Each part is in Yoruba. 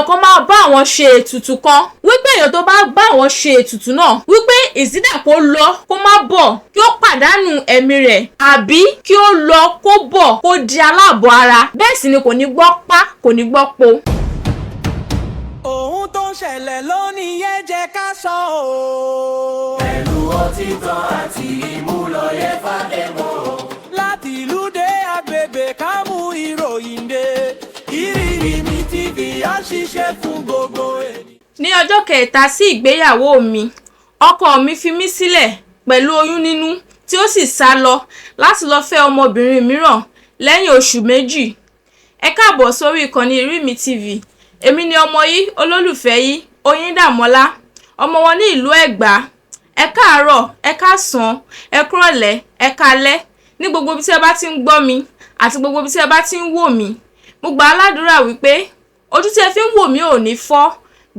Èèyàn kan máa bá àwọn ṣe ètùtù kan, wípé èèyàn tó bá bá àwọn ṣe ètùtù náà, wípé ìsídà kó lọ kó má bọ̀, kí ó pàdánù ẹ̀mí rẹ̀, àbí kí ó lọ kó bọ̀ kó di aláàbọ̀ ara. Bẹ́ẹ̀ sì ni kò ní gbọ́ pa, kò ní gbọ́ po. Ohun tó ń ṣẹlẹ̀ lónìí yẹn jẹ́ ká sọ ọ́. Pẹ̀lú òtítọ́ àti ìmúlòye fàdémọ̀. Láti ìlú dé agbègbè, ká mú ìròyìn dé. Ìrírí Mi TV á ṣiṣẹ́ fún gbogbo ènìyàn. Ní ọjọ́ kẹta sí ìgbéyàwó mi, ọkọ mi fi mí sílẹ̀ pẹ̀lú oyún nínú, tí ó sì sá lọ láti lọ́ọ́ fẹ́ ọmọbìnrin mìíràn lẹ́yìn oṣù 2. Ẹ káàbọ̀ sórí ìkànnì Ìrími TV. Èmi ni ọmọ yìí, olólùfẹ́ yìí, Oyíndàmọ́lá, ọmọ wọn ní ìlú Ẹ̀gbá. Ẹ káàárọ̀, ẹ káàsán, ẹ kúrọ̀lẹ́, ẹ káalẹ́ ní gbogbo ibi tí ẹ bá ti ń gbọ́ mi àti gbogbo ibi tí ẹ bá ti ń wò mí. Mo gbà á ládùúrà wípé ojú tí ẹ fi ń wò mí ò ní fọ́,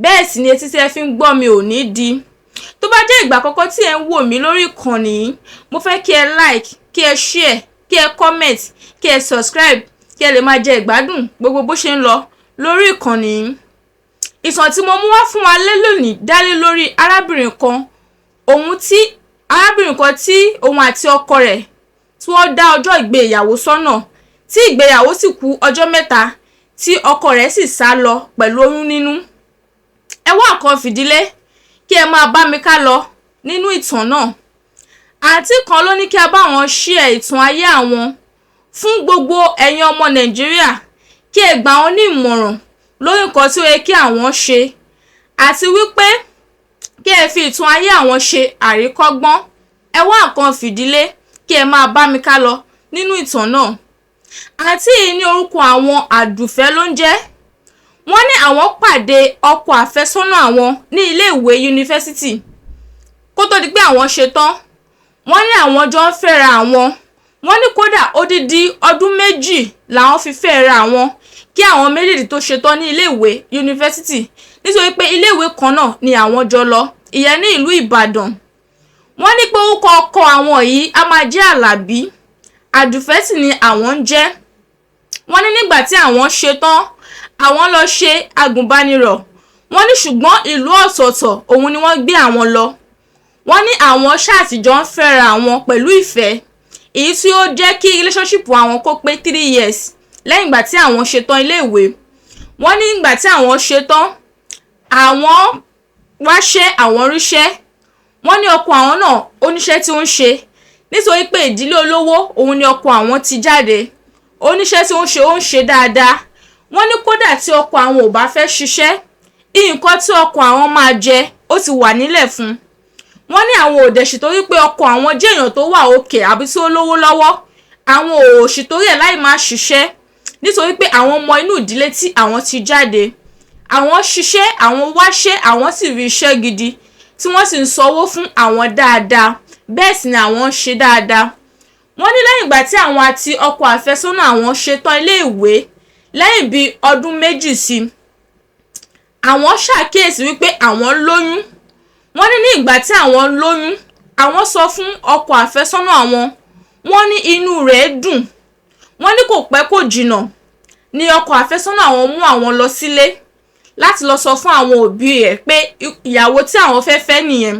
bẹ́ẹ̀ sì ni etí tí ẹ fi ń gbọ́ mi ò ní di. Tó bá jẹ́ ìgbà àkọ́kọ́ tí ẹ ń wò mí lórí ìkànnì yìí, mo fẹ́ kí ẹ like, kí ẹ share, kí ẹ comment, kí ẹ subscribe, kí ẹ lè máa jẹ ìgbádùn gbogbo bó ṣe ń lọ lórí ìkànnì yìí. Ìtàn tí mo mú wá fún wa lé lónìí dá lé lórí arábìnrin kan, òun tí arábìnrin kan tí òun àti ọkọ rẹ̀ tí wọ́n dá ọjọ́ ìgbéyàwó sọ́nà, tí ìgbéyàwó sì kù ọjọ́ 3, tí ọkọ rẹ̀ sì sá lọ pẹ̀lú oyún nínú. Ẹ wá nǹkan fìdílé kí ẹ máa bá mi ká lọ nínú ìtàn náà. Àǹtí kan ló ní kí a bá wọn share ìtàn ayé àwọn fún gbogbo ẹ̀yin ọmọ Nàìjíríà, kí ẹ gbà wọ́n ní ìmọ̀ràn lórí nǹkan tí ó yẹ kí àwọn ṣe, àti wípé kí ẹ fi ìtàn ayé àwọn ṣe àríkọ́gbọ́n. Ẹ wá nǹkan fìdílé kí ẹ máa bá mi ká lọ nínú ìtàn náà. Àǹtí yìí ní orúkọ àwọn Àdùfẹ́ ló ń jẹ́. Wọ́n ní àwọn pàdé ọkọ àfẹ́sọ́nà àwọn ní iléèwé yunifásítì kó tó di pé àwọn ṣe tán. Wọ́n ní àwọn jọ ń fẹ́ra àwọn. Wọ́n ní kódà odidi ọdún 2 làwọn fi fẹ́ra àwọn kí àwọn méjèèjì tó ṣetán ní iléèwé yunifásítì, nítorí pé iléèwé kan náà ni àwọn jọ lọ, ìyẹn ní ìlú Ìbàdàn. Wọ́n ní pé orúkọ ọkọ àwọn yìí á máa jẹ́ Àlàbí, Àdùfẹ́ sì ni àwọn ń jẹ́. Wọ́n ní nígbà tí àwọn ṣetán, àwọn lọ ṣe agùnbánirọ̀. Wọ́n ní ṣùgbọ́n ìlú ọ̀tọ̀ọ̀tọ̀ òun ni wọ́n gbé àwọn lọ. Wọ́n ní àwọn ṣáàtìjọ ń fẹ́ra àwọn pẹ̀lú ìfẹ́, èyí tí ó jẹ́ kí relationship àwọn kó pé 3 years lẹ́yìn ìgbà tí àwọn ṣetán iléèwé. Wọ́n ní ìgbà tí àwọn ṣetán, àwọn wáṣẹ́, àwọn ríṣẹ́. Wọ́n ní ọkọ àwọn náà oníṣẹ́ tí ó ń ṣe, nítorí pé ìdílé olówó òun ni ọkọ àwọn ti jáde. Oníṣẹ́ tí ó ń ṣe, ó ń ṣe dáadáa. Wọ́n ní kódà tí ọkọ àwọn ò bá fẹ́ ṣiṣẹ́, nǹkan tí ọkọ àwọn máa jẹ ó ti wà nílẹ̀ fún un. Wọ́n ní àwọn ò dẹ̀ sì torí pé ọkọ àwọn jẹ́ èèyàn tó wà òkè àbí tí ó lówó lọ́wọ́, àwọn ò sì torí ẹ̀ láì máa ṣiṣẹ́, nítorí pé àwọn mọ inú ìdílé tí àwọn ti jáde. Àwọn ṣiṣẹ́, àwọn wáṣẹ́, àwọn sì rí iṣẹ́ gidi tí wọ́n sì ń sanwó fún àwọn dáadáa. Bẹ́ẹ̀ sì ni àwọn ń ṣe dáadáa. Wọ́n ní lẹ́yìn ìgbà tí àwọn àti ọkọ àfẹ́sọ́nà àwọn ṣetán iléèwé, lẹ́yìn bíi ọdún 2 sí i, àwọn ṣàkíyèsí wípé àwọn lóyún. Wọ́n ní ní ìgbà tí àwọn lóyún, àwọn sọ fún ọkọ àfẹ́sọ́nà àwọn. Wọ́n ní inú rẹ̀ dùn. Wọ́n ní kò pẹ́ kò jìnnà ní ọkọ àfẹ́sọ́nà àwọn mú àwọn lọ sílé láti lọ sọ fún àwọn òbí ẹ̀ pé ìyàwó tí àwọn fẹ́ fẹ́ nìyẹn.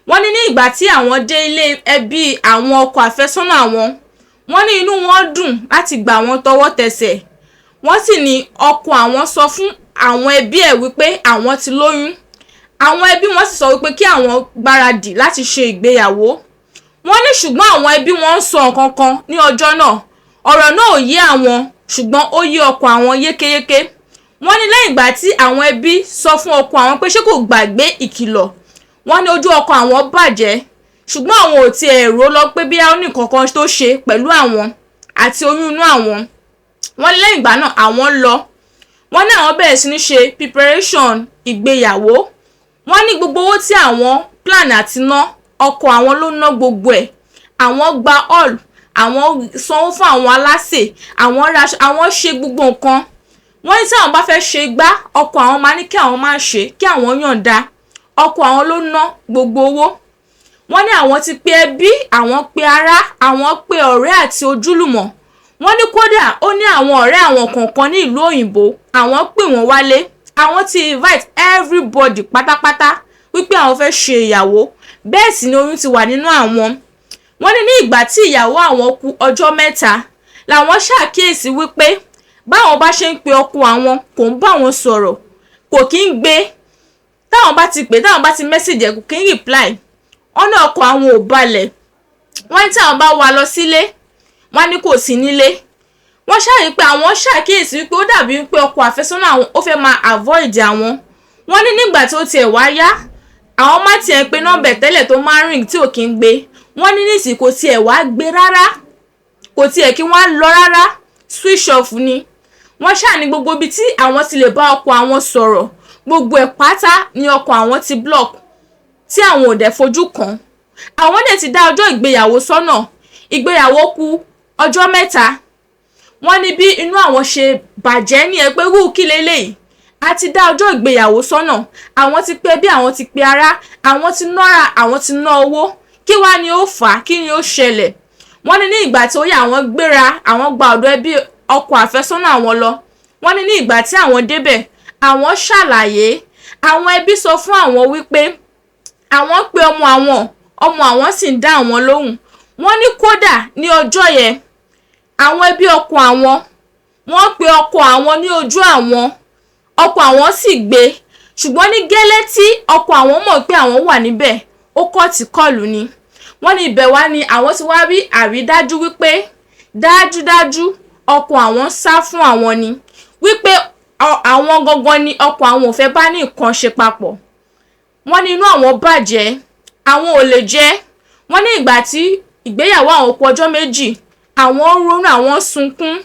Wọ́n ní ní ìgbà tí àwọn dé ilé ẹbí àwọn ọkọ àfẹ́sọ́nà àwọn, wọ́n ní inú wọn dùn láti gbà wọ́n tọwọ́ tẹsẹ̀. Wọ́n sì ní ọkọ àwọn sọ fún àwọn ẹbí ẹ̀ wípé àwọn ti lóyún. Àwọn ẹbí wọn sì sọ wípé kí àwọn gbáradì láti ṣe ìgbéyàwó. Wọ́n ní ṣùgbọ́n àwọn ẹbí wọn ń sọ nǹkan kan ní ọjọ́ náà. Ọ̀rọ̀ náà ò yé àwọn, ṣùgbọ́n ó yé ọkọ àwọn yékéyéké. Wọ́n ní lẹ́yìn ìgbà tí àwọn ẹbí sọ fún ọkọ àwọn pé ṣé kò gbàgbé ìkìlọ̀, wọ́n ní ojú ọkọ àwọn bàjẹ́, ṣùgbọ́n àwọn ò tiẹ̀ rò lọ pé bí ó ní nǹkan kan tó ṣe pẹ̀lú àwọn àti oyún inú àwọn. Wọ́n ní lẹ́yìn ìgbà náà àwọn lọ. Wọ́n ní àwọn bẹ̀rẹ̀ sí ní ṣe preparation ìgbéyàwó. Wọ́n ní gbogbo owó tí àwọn plan àti ná, ọkọ àwọn ló ná gbogbo ẹ̀. Àwọn gba hall, àwọn sanwó fún àwọn alásè, àwọn ra, àwọn ṣe gbogbo nǹkan. Wọ́n ní tí àwọn bá fẹ́ ṣe gbá, ọkọ àwọn máa ní kí àwọn má ṣe, kí àwọn yọ̀ǹda. Ọkọ àwọn ló ná gbogbo owó. Wọ́n ní àwọn ti pe ẹbí àwọn, pe ará àwọn, pe ọ̀rẹ́ àti ojúlùmọ̀. Wọ́n ní kódà ó ní àwọn ọ̀rẹ́ àwọn kọ̀ọ̀kan ní ìlú òyìnbó, àwọn pè wọ́n wálé. Àwọn ti invite everybody pátápátá wípé àwọn fẹ́ ṣe ìyàwó, bẹ́ẹ̀ sì ni oyún ti wà nínú àwọn. Wọ́n ní ní ìgbà tí ìyàwó àwọn kù ọjọ́ 3 làwọn ṣàkíyèsí wípé báwọn bá ṣe ń pe ọkọ àwọn, kò ń bá wọn sọ̀rọ̀, kò kí ń gbé. Táwọn bá ti pè, táwọn bá ti message ẹ̀, kò kí ń reply. Wọ́n ní ọkọ àwọn ò balẹ̀. Wọ́n ní táwọn bá wá lọ sílé, wọ́n ní kò sí nílé. Wọ́n ṣàrí pé àwọn ṣàkíyèsí wípé ó dàbí wípé ọkọ àfẹ́sọ́nà àwọn ó fẹ́ máa avoid àwọn. Wọ́n ní nígbà tí ó tiẹ̀ wá yá, àwọn má tiẹ̀ pe nọ́mbà tẹ́lẹ̀ tó máa ń ring tí ò kí ń gbé. Wọ́n ní nísìnyí kò tiẹ̀ wá gbé rárá, kò tiẹ̀ kí wọ́n á lọ rárá, switch off ni. Wọ́n ṣáà ní gbogbo ibi tí àwọn ti lè bá ọkọ àwọn sọ̀rọ̀, gbogbo ẹ̀ pátá ni ọkọ àwọn ti block, tí àwọn ò dẹ̀ fojú kàn. Àwọn dẹ̀ ti dá ọjọ́ ìgbéyàwó sọ́nà, ìgbéyàwó kù ọjọ́ 3. Wọ́n ní bí inú àwọn ṣe bàjẹ́ ní ẹ pé rú kí leléyìí, a ti dá ọjọ́ ìgbéyàwó sọ́nà, àwọn ti pẹ́ bí àwọn ti pe ará, àwọn ti nára, àwọn ti ná owó, kí wá ni ó fà á? Kí ni ó ṣẹlẹ̀? Wọ́n ní ní ìgbà tí ó yá, àwọn gbéra, àwọn gba ọ̀dọ̀ ẹbí ọkọ àfẹ́sọ́nà àwọn lọ. Wọ́n ní ní ìgbà tí àwọn débẹ̀, àwọn ṣàlàyé. Àwọn ẹbí sọ fún àwọn wípé àwọn pe ọmọ àwọn, ọmọ àwọn sì ń dá àwọn lóhùn. Wọ́n ní kódà ní ọjọ́ yẹn, àwọn ẹbí ọkọ àwọn, wọ́n pe ọkọ àwọn ní ojú àwọn, ọkọ àwọn sì gbé. Ṣùgbọ́n ní gẹ́lẹ́ tí ọkọ àwọn mọ̀ pé àwọn wà níbẹ̀, ó cut call ni. Wọ́n ní ibẹ̀ wá ni àwọn ti wá rí àrídájú wípé dájúdájú ọkọ àwọn ń sá fún àwọn ni, wípé àwọn gangan ni ọkọ àwọn ò fẹ́ bá ní nǹkan ṣe papọ̀. Wọ́n ní inú àwọn bàjẹ́, àwọn ò lè jẹ́. Wọ́n ní ìgbà tí ìgbéyàwó àwọn kù ọjọ́ 2, àwọn ń ronú, àwọn ń sunkún,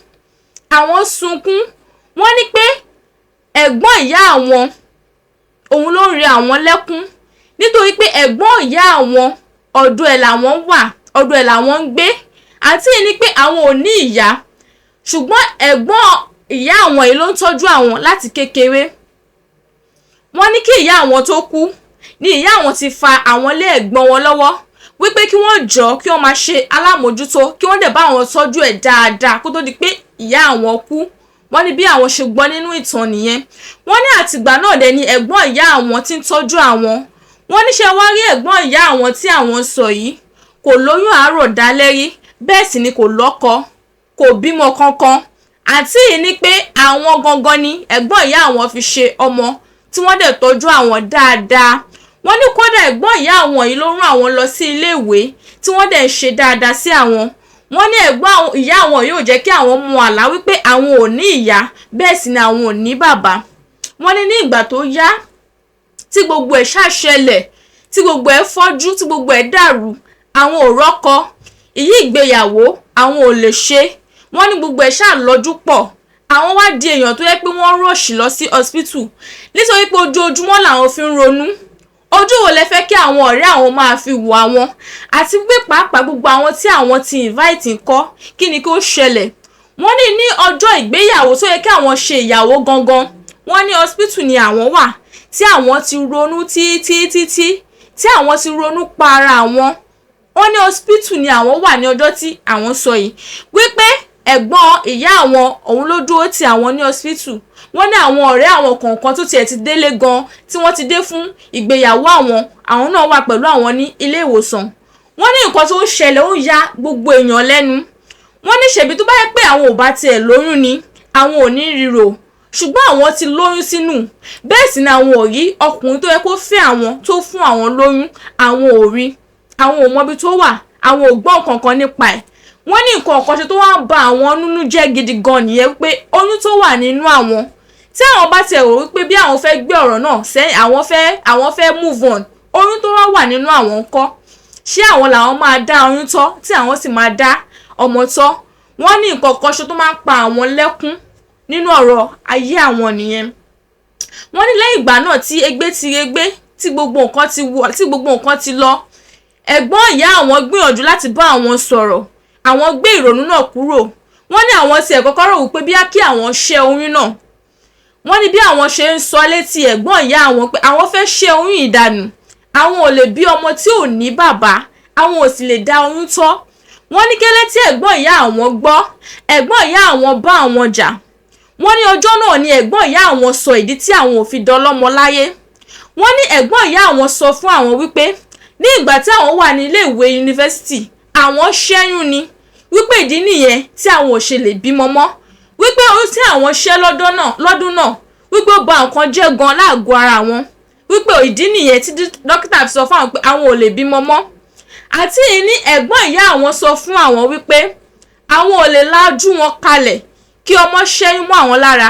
àwọn ń sunkún. Wọ́n ní pé ẹ̀gbọ́n ìyá àwọn òun ló ń rẹ àwọn lẹ́kún, nítorí pé ẹ̀gbọ́n ìyá àwọn, ọ̀dọ̀ ẹ̀ làwọn wà, ọ̀dọ̀ ẹ̀ làwọn ń gbé. Àǹtí yìí ní pé àwọn ò ní ìyá, ṣùgbọ́n ẹ̀gbọ́n ìyá àwọn yìí ló ń tọ́jú àwọn láti kékeré. Wọ́n ní kí ìyá àwọn tó kú ní ìyá àwọn ti fa àwọn lé ẹ̀gbọ́n wọn lọ́wọ́, wípé kí wọ́n jọ kí wọ́n máa ṣe alámòjútó, kí wọ́n dẹ̀ bá àwọn tọ́jú ẹ̀ dáadáa kó tó di pé ìyá àwọn kú. Wọ́n ní bí àwọn ṣe gbọ́ nínú ìtàn nìyẹn. Wọ́n ní àtìgbà náà dẹ̀ ni ẹ̀gbọ́n ìyá àwọn ti ń tọ́jú àwọn. Wọ́n ní ṣe wá rí ẹ̀gbọ́n ìyá àwọn tí àwọn ń sọ yìí, kò lóyún àárọ̀ dálẹ́ rí, bẹ́ẹ̀ sì ni kò lọ́kọ, kò bímọ kankan. Àǹtí yìí ní pé àwọn gangan ni ẹ̀gbọ́n ìyá àwọn fi ṣe ọmọ, tí wọ́n dẹ̀ tọ́jú àwọn dáadáa. Wọ́n ní kódà ẹ̀gbọ́n ìyá àwọn yìí ló rán àwọn lọ sí iléèwé, tí wọ́n dẹ̀ ń ṣe dáadáa sí àwọn. Wọ́n ní ẹ̀gbọ́n ìyá àwọn yóò jẹ́ kí àwọn mọ àlá wípé àwọn ò ní ìyá, bẹ́ẹ̀ sì ni àwọn ò ní bàbá. Wọ́n ní ní ìgbà tó yá, tí gbogbo ẹ̀ ṣàṣẹlẹ̀, tí gbogbo ẹ̀ fọ́jú, tí gbogbo ẹ̀ dàrú, àwọn ò rọ́kọ, ìyí ìgbéyàwó àwọn ò lè ṣe. Wọ́n ní gbogbo ẹ̀ ṣàlọ́jú pọ̀, àwọn wá di èèyàn tó yẹ pé wọ́n rush lọ sí hospital, nítorí pé ojoojúmọ́ làwọn fi ń ronú. Ojú wo lẹ fẹ́ kí àwọn ọ̀rẹ́ àwọn máa fi wò àwọn, àti pé pàápàá gbogbo àwọn tí àwọn ti invite ńkọ́? Kí ni kó ṣẹlẹ̀? Wọ́n ní ní ọjọ́ ìgbéyàwó tó yẹ kí àwọn ṣe ìyàwó gangan, wọ́n ní hospital ni àwọn wà, tí àwọn ti ronú títí títí, tí àwọn ti ronú pa ara àwọn. Wọ́n ní hospital ni àwọn wà ní ọjọ́ tí àwọn sọ yìí, wípé ẹ̀gbọ́n ìyá àwọn òun ló dúró ti àwọn ní hospital. Wọ́n ní àwọn ọ̀rẹ́ àwọn kọ̀ọ̀kan tó tiẹ̀ ti délé gan, tí wọ́n ti dé fún ìgbéyàwó àwọn, àwọn náà wà pẹ̀lú àwọn ní ilé ìwòsàn. Wọ́n ní nǹkan tó ń ṣẹlẹ̀ ó ń ya gbogbo èèyàn lẹ́nu. Wọ́n ní ṣèbí tó bá yẹ pé àwọn ò bá tiẹ̀ lóyún ni, àwọn ò ní ríro, ṣùgbọ́n àwọn ti lóyún sínú, bẹ́ẹ̀ sì ni àwọn ò rí ọkùnrin tó yẹ kó fẹ́ àwọn tó fún àwọn lóyún, àwọn ò rí, àwọn ò mọbi tó wà, àwọn ò gbọ́ nǹkan kan nípa ẹ̀. Wọ́n ní nǹkan kan ṣe tó wá ń ba àwọn nínú jẹ́ gidi gan nìyẹn, wípé oyún tó wà nínú àwọn, tí àwọn bá tiẹ̀ rò wípé bí àwọn fẹ́ gbé ọ̀rọ̀ náà sẹ́yìn, àwọn fẹ́ move on, oyún tó wá wà nínú àwọn ńkọ́? Ṣé àwọn làwọn máa dá oyún tọ́, tí àwọn sì máa dá ọmọ tọ́? Wọ́n ní nǹkan kan ṣe tó máa ń pa àwọn lẹ́kún nínú ọ̀rọ̀ ayé àwọn nìyẹn. Wọ́n ní lẹ́yìn ìgbà náà tí egbé ti regbé, tí gbogbo nǹkan ti wọ̀, tí gbogbo nǹkan ti lọ, ẹ̀gbọ́n ìyá àwọn gbìyànjú láti bá àwọn sọ̀rọ̀, àwọn gbé ìrònú náà kúrò. Wọ́n ní àwọn tiẹ̀ kọ́kọ́ rò wípé bíyá kí àwọn ṣẹ́ oyún náà. Wọ́n ní bí àwọn ṣe ń sọ létí ẹ̀gbọ́n ìyá àwọn pé àwọn fẹ́ ṣẹ́ oyún ìdànù, àwọn ò lè bí ọmọ tí ò ní bàbá, àwọn ò sì lè dá oyún tọ́. Wọ́n ní kélé tí ẹ̀gbọ́n ìyá àwọn gbọ́, ẹ̀gbọ́n ìyá àwọn bá àwọn jà. Wọ́n ní ọjọ́ náà ni ẹ̀gbọ́n ìyá àwọn sọ ìdí tí àwọn ò fi dọlọ́mọ láyé. Wọ́n ní ẹ̀gbọ́n ìyá àwọn sọ fún àwọn wípé ní ìgbà tí àwọn wà ní ilé ìwé yunifásítì, àwọn ṣẹ́yún ni, wípé ìdí nìyẹn tí àwọn ò ṣe lè bímọ mọ́, wípé oyún tí àwọn ṣẹ́ lọ́dún náà wípé ó ba nǹkan jẹ́ gan láàgọ́ ara wọn, wípé ìdí nìyẹn tí dókítà fi sọ fún àwọn pé àwọn ò lè bímọ mọ́. Àǹtí yìí ní ẹ̀gbọ́n ìyá àwọn sọ fún àwọn wípé àwọn ò lè lajú wọn kalẹ̀ kí ọmọ ṣẹ́yún mọ́ àwọn lára.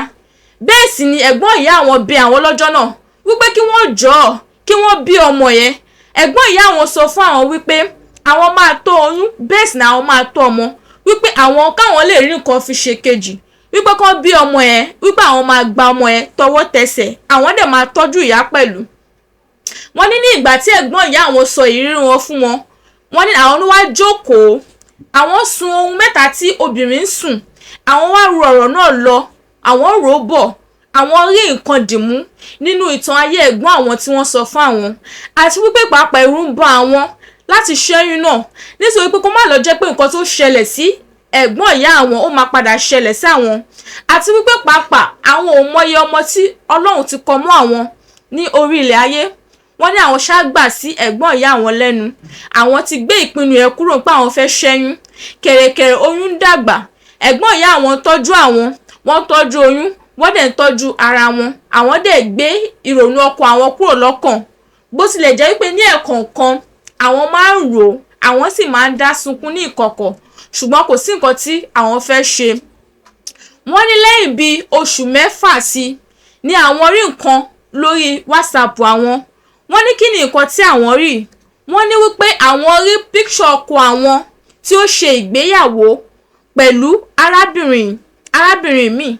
Bẹ́ẹ̀ sì ni ẹ̀gbọ́n ìyá àwọn bẹ àwọn lọ́jọ́ náà wípé kí wọ́n jọ̀ọ́ kí wọ́n bí ọmọ yẹn. Ẹ̀gbọ́n ìyá àwọn sọ fún àwọn wípé àwọn máa tó oyún, bẹ́ẹ̀ sì ni àwọn máa tó ọmọ, wípé àwọn káwọn lè rí nǹkan fi ṣe kejì, wípé kán bí ọmọ yẹn, wípé àwọn máa gba ọmọ yẹn tọwọ́ tẹsẹ̀, àwọn dẹ̀ máa tọ́jú ìyá pẹ̀lú. Wọ́n ní ní ìgbà tí ẹ̀gbọ́n ìyá àwọn sọ ìrírí wọn fún wọn, wọ́n ní àwọn ló wá jókòó, àwọn sun ohun mẹ́ta tí obìnrin ń sùn, àwọn wá ro ọ̀rọ̀ náà lọ, àwọn rò ó bọ̀, àwọn rí nǹkan dìmú nínú ìtàn ayé ẹ̀gbọ́n àwọn tí wọ́n sọ fún àwọn, àti wípé pàápàá ẹ̀rù ń bà àwọn láti ṣẹ́yún náà nítorí pé kó má lọ jẹ́ pé nǹkan tó ṣẹlẹ̀ sí ẹ̀gbọ́n ìyá àwọn ó máa padà ṣẹlẹ̀ sí àwọn, àti wípé pàápàá àwọn ò mọyì ọmọ tí Ọlọ́run ti kọ mọ́ àwọn ní orí ilẹ̀ ayé. Wọ́n ní àwọn ṣáà gbà sí ẹ̀gbọ́n ìyá àwọn lẹ́nu, àwọn ti gbé ìpinnu yẹn kúrò pé àwọn fẹ́ ṣẹ́yún. Kẹ̀rẹ̀kẹ̀rẹ̀ oyún ń dàgbà, ẹ̀gbọ́n ìyá àwọn tọ́jú àwọn, wọ́n tọ́jú oyún, wọ́n dẹ̀ ń tọ́jú ara wọn, àwọn dẹ̀ gbé ìrònú ọkàn àwọn kúrò lọ́kàn. Bó tilẹ̀ jẹ́ wípé ní ẹ̀ẹ̀kọ̀ọ̀kan àwọn máa ń rò ó, àwọn sì máa ń dá sunkún ní ìkọ̀kọ̀, ṣùgbọ́n kò sí nǹkan tí àwọn fẹ́ ṣe. Wọ́n ní lẹ́yìn bíi oṣù mẹ́fà sí ni àwọn rí nǹkan lórí WhatsApp àwọn. Wọ́n ní kí ni nǹkan tí àwọn rí? Wọ́n ní wípé àwọn rí picture ọkọ àwọn tí ó ṣe ìgbéyàwó pẹ̀lú arábìnrin míì.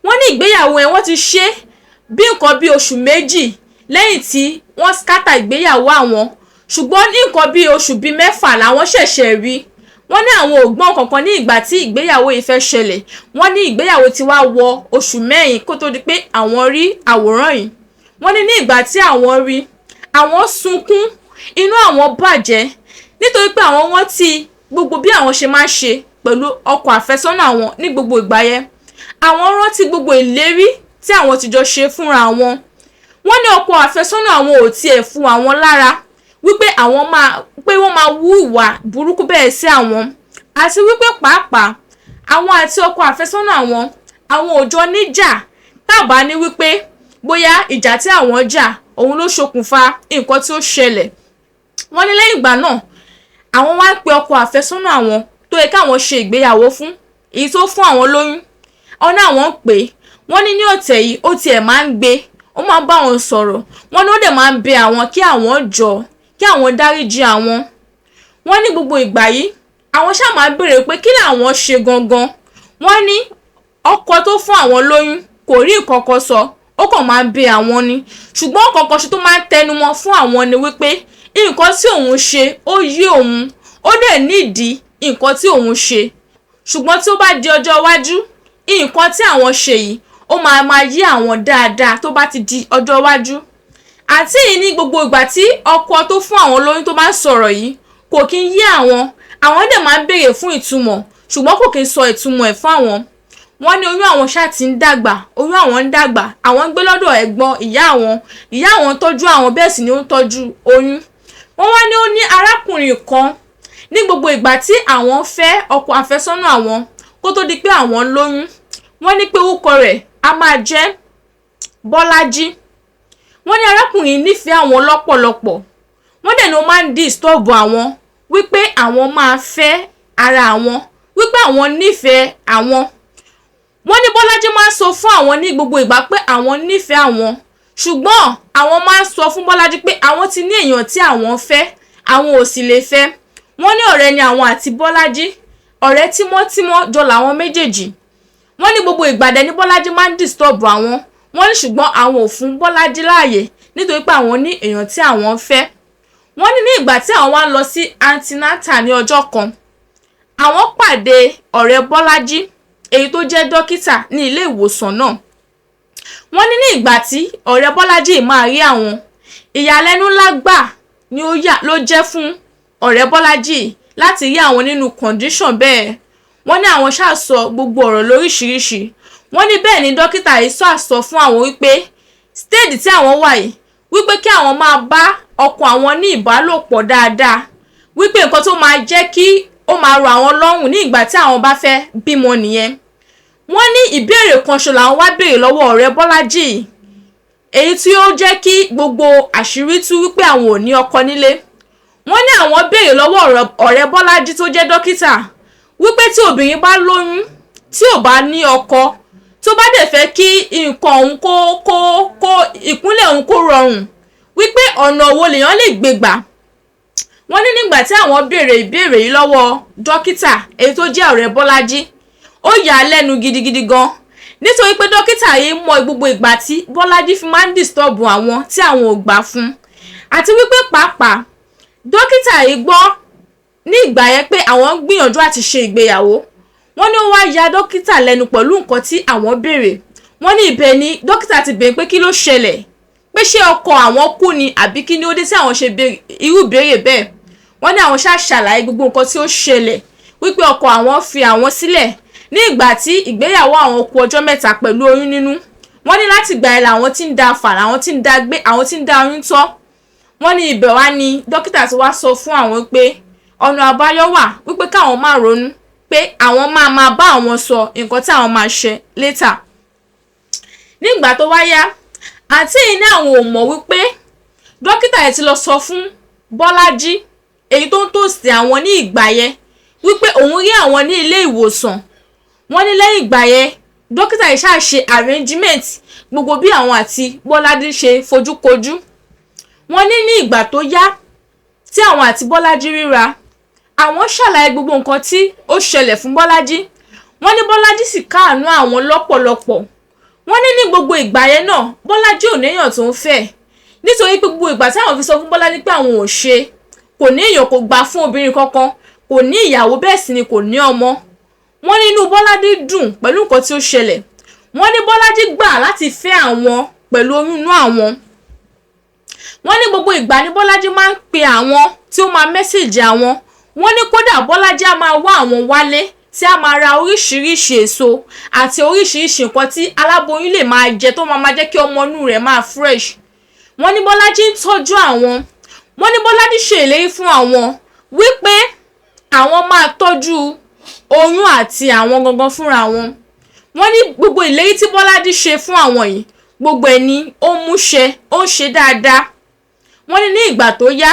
Wọ́n ní ìgbéyàwó yẹn wọ́n ti ṣe bí nǹkan bí oṣù méjì lẹ́yìn tí wọ́n scatter ìgbéyàwó àwọn, ṣùgbọ́n ní nǹkan bí oṣù bíi mẹ́fà làwọn ṣẹ̀ṣẹ̀ rí. Wọ́n ní àwọn ò gbọ́n kankan ní ìgbà tí ìgbéyàwó yìí fẹ́ ṣẹlẹ̀. Wọ́n ní ìgbéyàwó ti wá wọ oṣù mẹ́rin kó tó di pé àwọn rí àwòrán yìí. Wọ́n ní ní ìgbà tí àwọn rí, àwọn sunkún, inú àwọn bàjẹ́ nítorí pé àwọn rántí gbogbo bí àwọn ṣe máa ń ṣe pẹ̀lú ọkọ àfẹ́sọ́nà àwọn ní gbogbo ìgbà yẹn. Àwọn rántí gbogbo ìlérí tí àwọn ti jọ ṣe fúnra wọn. Wọ́n ní ọkọ àfẹ́sọ́nà àwọn ò tiẹ̀ fún àwọn lára wípé àwọn máa pé wọ́n máa wú ìwà burúkú bẹ́ẹ̀ sí àwọn, àti wípé pàápàá àwọn àti ọkọ àfẹ́sọ́nà àwọn, àwọn ò jọ níjà tàbá ní wípé bóyá ìjà tí àwọn jà òun ló ṣokùnfà nǹkan tí ó ṣẹlẹ̀. Wọ́n ní lẹ́yìn ìgbà náà àwọn wá ń pe ọkọ àfẹ́sọ́nà àwọn tó yẹ káwọn ṣe ìgbéyàwó fún, èyí tó fún àwọn lóyún. Wọ́n ní àwọn ń pè é, wọ́n ní ní ọ̀tẹ̀ yìí ó tiẹ̀ máa ń gbé, ó máa ń bá wọn sọ̀rọ̀, wọ́n ní ó dẹ̀ máa ń bẹ àwọn kí àwọn jọ, kí àwọn dáríjì àwọn. Wọ́n ní gbogbo ìgbà yìí àwọn ṣáà máa ń béèrè pé kí làwọn ṣe gangan. Wọ́n ní ọkọ tó fún àwọn lóyún kò rí nǹkan kan sọ, ó kàn máa ń bẹ àwọn ni, ṣùgbọ́n nǹkan kan ṣe tó máa ń tẹnumọ́ fún àwọn ni wípé nǹkan tí òun ṣe ó yé òun, ó dẹ̀ nídìí nǹkan tí òun ṣe, ṣùgbọ́n tí ó bá di ọjọ́ iwájú nǹkan tí àwọn ṣe yìí ó máa máa yé àwọn dáadáa tó bá ti di ọjọ́ iwájú. Àǹtí yìí ní gbogbo ìgbà tí ọkọ tó fún àwọn lóyún tó máa ń sọ̀rọ̀ yìí kò kí ń yé àwọn, àwọn dẹ̀ máa ń béèrè fún ìtumọ̀, ṣùgbọ́n kò kí ń sọ ìtumọ̀ ẹ̀ fún àwọn. Wọ́n ní oyún àwọn ṣáà ti ń dàgbà, oyún àwọn ń dàgbà, àwọn ń gbé lọ́dọ̀ ẹ̀gbọ́n ìyá àwọn, ìyá àwọn ń tọ́jú àwọn bẹ́ẹ̀ sì ni ó ń tọ́jú oyún. Wọ́n wá ní ó ní arákùnrin kan ní gbogbo ìgbà tí àwọn fẹ́ ọkọ àfẹ́sọ́nà àwọn kó tó di pé àwọn lóyún. Wọ́n ní pé orúkọ rẹ̀ a máa jẹ́ Bọ́lájí. Wọ́n ní arákùnrin nífẹ̀ẹ́ àwọn lọ́pọ̀lọpọ̀. Wọ́n dẹ̀ ní ó máa ń disturb àwọn wípé àwọn máa fẹ́ ara àwọn, wípé àwọn nífẹ̀ẹ́ àwọn. Wọ́n ní Bọ́lájí máa ń sọ fún àwọn ní gbogbo ìgbà pé àwọn nífẹ̀ẹ́ àwọn, ṣùgbọ́n àwọn máa ń sọ fún Bọ́lájí pé àwọn ti ní èèyàn tí àwọn fẹ́, àwọn ò sì lè fẹ́. Wọ́n ní ọ̀rẹ́ ni àwọn àti Bọ́lájí, ọ̀rẹ́ tímọ́tímọ́ jọ làwọn méjèèjì. Wọ́n ní gbogbo ìgbà dẹ̀ ní Bọ́lájí máa ń disturb àwọn. Wọ́n ní ṣùgbọ́n àwọn ò fún Bọ́lájí láàyè nítorí pé àwọn ní èèyàn tí àwọn fẹ́. Wọ́n ní ní ìgbà tí àwọn wá ń lọ sí antenatal ní ọjọ́ kan, àwọn pàdé ọ̀rẹ́ Bọ́lájí èyí tó jẹ́ dókítà ní ilé ìwòsàn náà. Wọ́n ní ní ìgbà tí ọ̀rẹ́ Bọ́lájí máa rí àwọn, ìyàlẹ́nu ńlá gbà ni ó yà ló jẹ́ fún ọ̀rẹ́ Bọ́lájí láti rí àwọn nínú condition bẹ́ẹ̀. Wọ́n ní àwọn ṣáà sọ gbogbo ọ̀rọ̀ lóríṣiríṣi. Wọ́n ní bẹ́ẹ̀ ni dókítà yìí sọ àsọ fún àwọn wípé stage tí àwọn wà yìí, wípé kí àwọn máa bá ọkọ àwọn ní ìbálòpọ̀ dáadáa, wípé nǹkan tó máa jẹ́ kí ó máa rọ àwọn lọ́rùn ní ìgbà tí àwọn bá fẹ́ bímọ nìyẹn. Wọ́n ní ìbéèrè kan ṣo làwọn wá béèrè lọ́wọ́ ọ̀rẹ́ Bọ́lájí yìí, èyí tí ó jẹ́ kí gbogbo àṣírí tú wípé àwọn ò ní ọkọ nílé. Wọ́n ní àwọn béèrè lọ́wọ́ ọ̀rẹ́ Bọ́lájí tó jẹ́ dókítà wípé tí obìnrin bá lóyún tí ò bá ní ọkọ, tó bá dẹ̀ fẹ́ kí nǹkan òun kó ìkúnlẹ̀ òun kó rọrùn, wípé ọ̀nà wo lèèyàn lè gbé gbà. Wọ́n ní nígbà tí àwọn béèrè ìbéèrè yìí lọ́wọ́ dókítà èyí tó jẹ́ ọ̀rẹ́ Bọ́lájí, ó yà á lẹ́nu gidigidi gan, nítorí pé dókítà yìí mọ gbogbo ìgbà tí Bọ́lájí fi máa ń disturb àwọn tí àwọn ò gbà fún, àti wípé pàápàá dókítà yìí gbọ́ ní ìgbà yẹn pé àwọn ń gbìyànjú àti ṣe ìgbéyàwó. Wọ́n ní ó wá ya dókítà lẹ́nu pẹ̀lú nǹkan tí àwọn béèrè. Wọ́n ní ibẹ̀ ni dókítà ti béèrè pé kí ló ṣẹlẹ̀, pé ṣé ọkọ àwọn kú ni àbí kí ni ó dé tí àwọn ṣe irú ìbéèrè bẹ́ẹ̀. Wọ́n ní àwọn ṣáà ṣàlàyé gbogbo nǹkan tí ó ṣẹlẹ̀, wípé ọkọ àwọn fi àwọn sílẹ̀ ní ìgbà tí ìgbéyàwó àwọn kù ọjọ́ mẹ́ta pẹ̀lú oyún nínú. Wọ́n ní láti ìgbà yẹn làwọn ti ń da fà, làwọn ti ń da gbé, àwọn ti ń da oyún tọ́. Wọ́n ní ibẹ̀ wá ni dókítà ti wá sọ fún àwọn pé ọ̀nà àbáyọ wà, wípé káwọn má ronú, pé àwọn máa máa bá àwọn sọ nǹkan tí àwọn máa ṣe later. Nígbà tó wá yá, àǹtí yìí ní àwọn ò mọ̀ wípé dókítà yẹn ti lọ sọ fún Bọ́lájí èyí tó ń tòsí àwọn ní ìgbà yẹn wípé òun rí àwọn ní ilé ìwòsàn. Wọ́n ní lẹ́yìn ìgbà yẹn, dókítà yìí ṣáà ṣe arrangement gbogbo bí àwọn àti Bọ́lájí ṣe fojúkojú. Wọ́n ní ní ìgbà tó yá tí àwọn àti Bọ́lájí ríra, àwọn ṣàlàyé gbogbo nǹkan tí ó ṣẹlẹ̀ fún Bọ́lájí. Wọ́n ní Bọ́lájí sì káàánú àwọn lọ́pọ̀lọpọ̀. Wọ́n ní ní gbogbo ìgbà yẹn náà, Bọ́lájí ò néèyàn tó ń fẹ́, nítorí pé gbogbo ìgbà tí àwọn fi sọ fún Bọ́lájí pé àwọn ò ṣe, kò ní èèyàn, kò gbà fún obìnrin kankan, kò ní ìyàwó, bẹ́ẹ̀ sì ni kò ní ọmọ. Wọ́n ní inú Bọ́lájí dùn pẹ̀lú nǹkan tí ó ṣẹlẹ̀. Wọ́n ní Bọ́lájí gbà láti fẹ́ àwọn pẹ̀lú oyún inú àwọn. Wọ́n ní gbogbo ìgbà ní Bọ́lájí máa ń pe àwọn, tí ó máa message àwọn. Wọ́n ní kódà Bọ́lájí á máa wá àwọn wálé, tí a máa ra oríṣiríṣi èso àti oríṣiríṣi nǹkan tí aláboyún lè máa jẹ tó máa máa jẹ́ kí ọmọ inú rẹ̀ máa fresh. Wọ́n ní Bọ́lájí ń tọ́jú àwọn. Wọ́n ní Bọ́lájí ṣe ìlérí fún àwọn wípé àwọn máa tọ́jú oyún àti àwọn gangan fúnra wọn. Wọ́n ní gbogbo ìlérí tí Bọ́lájí ṣe fún àwọn yìí, gbogbo ẹ̀ ni ó mú ṣẹ, ó ń ṣe dáadáa. Wọ́n ní ní ìgbà tó yá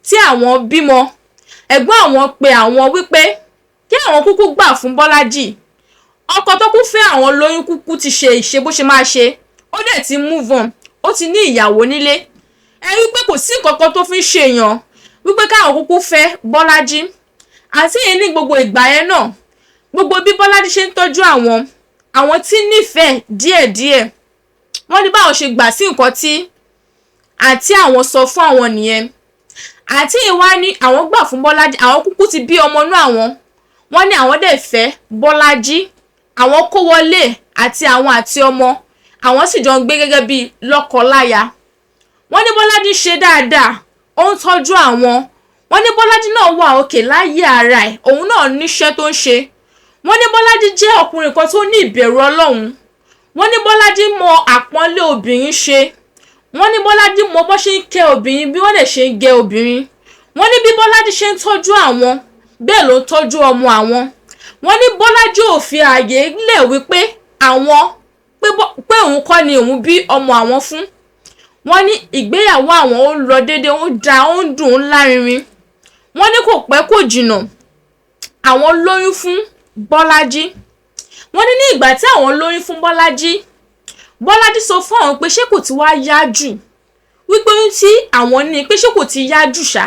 tí àwọn bímọ, ẹ̀gbọ́n àwọn pe àwọn wípé kí àwọn kúkú gbà fún Bọ́lájí, ọkọ tó kú fẹ́ àwọn lóyún kúkú ti ṣe ìṣe bó ṣe máa ṣe, ó dẹ̀ ti move on, ó ti ní ìyàwó nílé. Ẹ rí pé kò sí nǹkan kan tó fi ń ṣe èèyàn, wípé káwọn kúkú fẹ́ Bọ́lájí. Àǹtí yìí ní gbogbo ìgbà yẹn náà, gbogbo bí Bọ́lájí ṣe ń tọ́jú àwọn, àwọn tí nífẹ̀ẹ́ díẹ̀díẹ̀. Wọ́n ní báwọn ṣe gbà sí nǹkan tí àǹtí àwọn sọ fún àwọn nìyẹn. Àǹtí yìí wá ní àwọn gbà fún Bọ́lájí, àwọn kúkú ti bí ọmọ inú àwọn. Wọ́n ní àwọn dẹ̀ fẹ́ Bọ́lájí, àwọn kó wọlé àti àwọn àti ọmọ, àwọn sì jọ ń gbé gẹ́gẹ́ bí lọ́kọ-láya. Wọ́n ní Bọ́lájí ṣe dáadáa, ó ń tọ́jú àwọn. Wọ́n ní Bọ́lájí náà wà òkè láyé ara ẹ̀, òun náà níṣẹ́ tó ń ṣe. Wọ́n ní Bọ́lájí jẹ́ ọkùnrin kan tó ní ìbẹ̀rù Ọlọ́run. Wọ́n ní Bọ́lájí mọ àpọ́nlé obìnrin ṣe. Wọ́n ní Bọ́lájí mọ bó ṣe ń kẹ́ obìnrin, bí wọ́n dẹ̀ ṣe ń gẹ obìnrin. Wọ́n ní bí Bọ́lájí ṣe ń tọ́jú àwọn, bẹ́ẹ̀ ló ń tọ́jú ọmọ àwọn. Wọ́n ní Bọ́lájí ò fi ààyè lẹ̀ wípé àwọn pé òun kọ́ ni òun bí ọmọ àwọn fún. Wọ́n ní ìgbéyàwó àwọn ó ń lọ déédéé, ó ń da, ó ń dùn, ó ń lárinrin. Wọ́n ní kò pẹ́ kò jìnnà, àwọn lóyún fún Bọ́lájí. Wọ́n ní ní ìgbà tí àwọn lóyún fún Bọ́lájí, Bọ́lájí sọ fún àwọn pé ṣé kò ti wá yá jù, wípé oyún tí àwọn ní pé ṣé kò ti yá jù ṣá,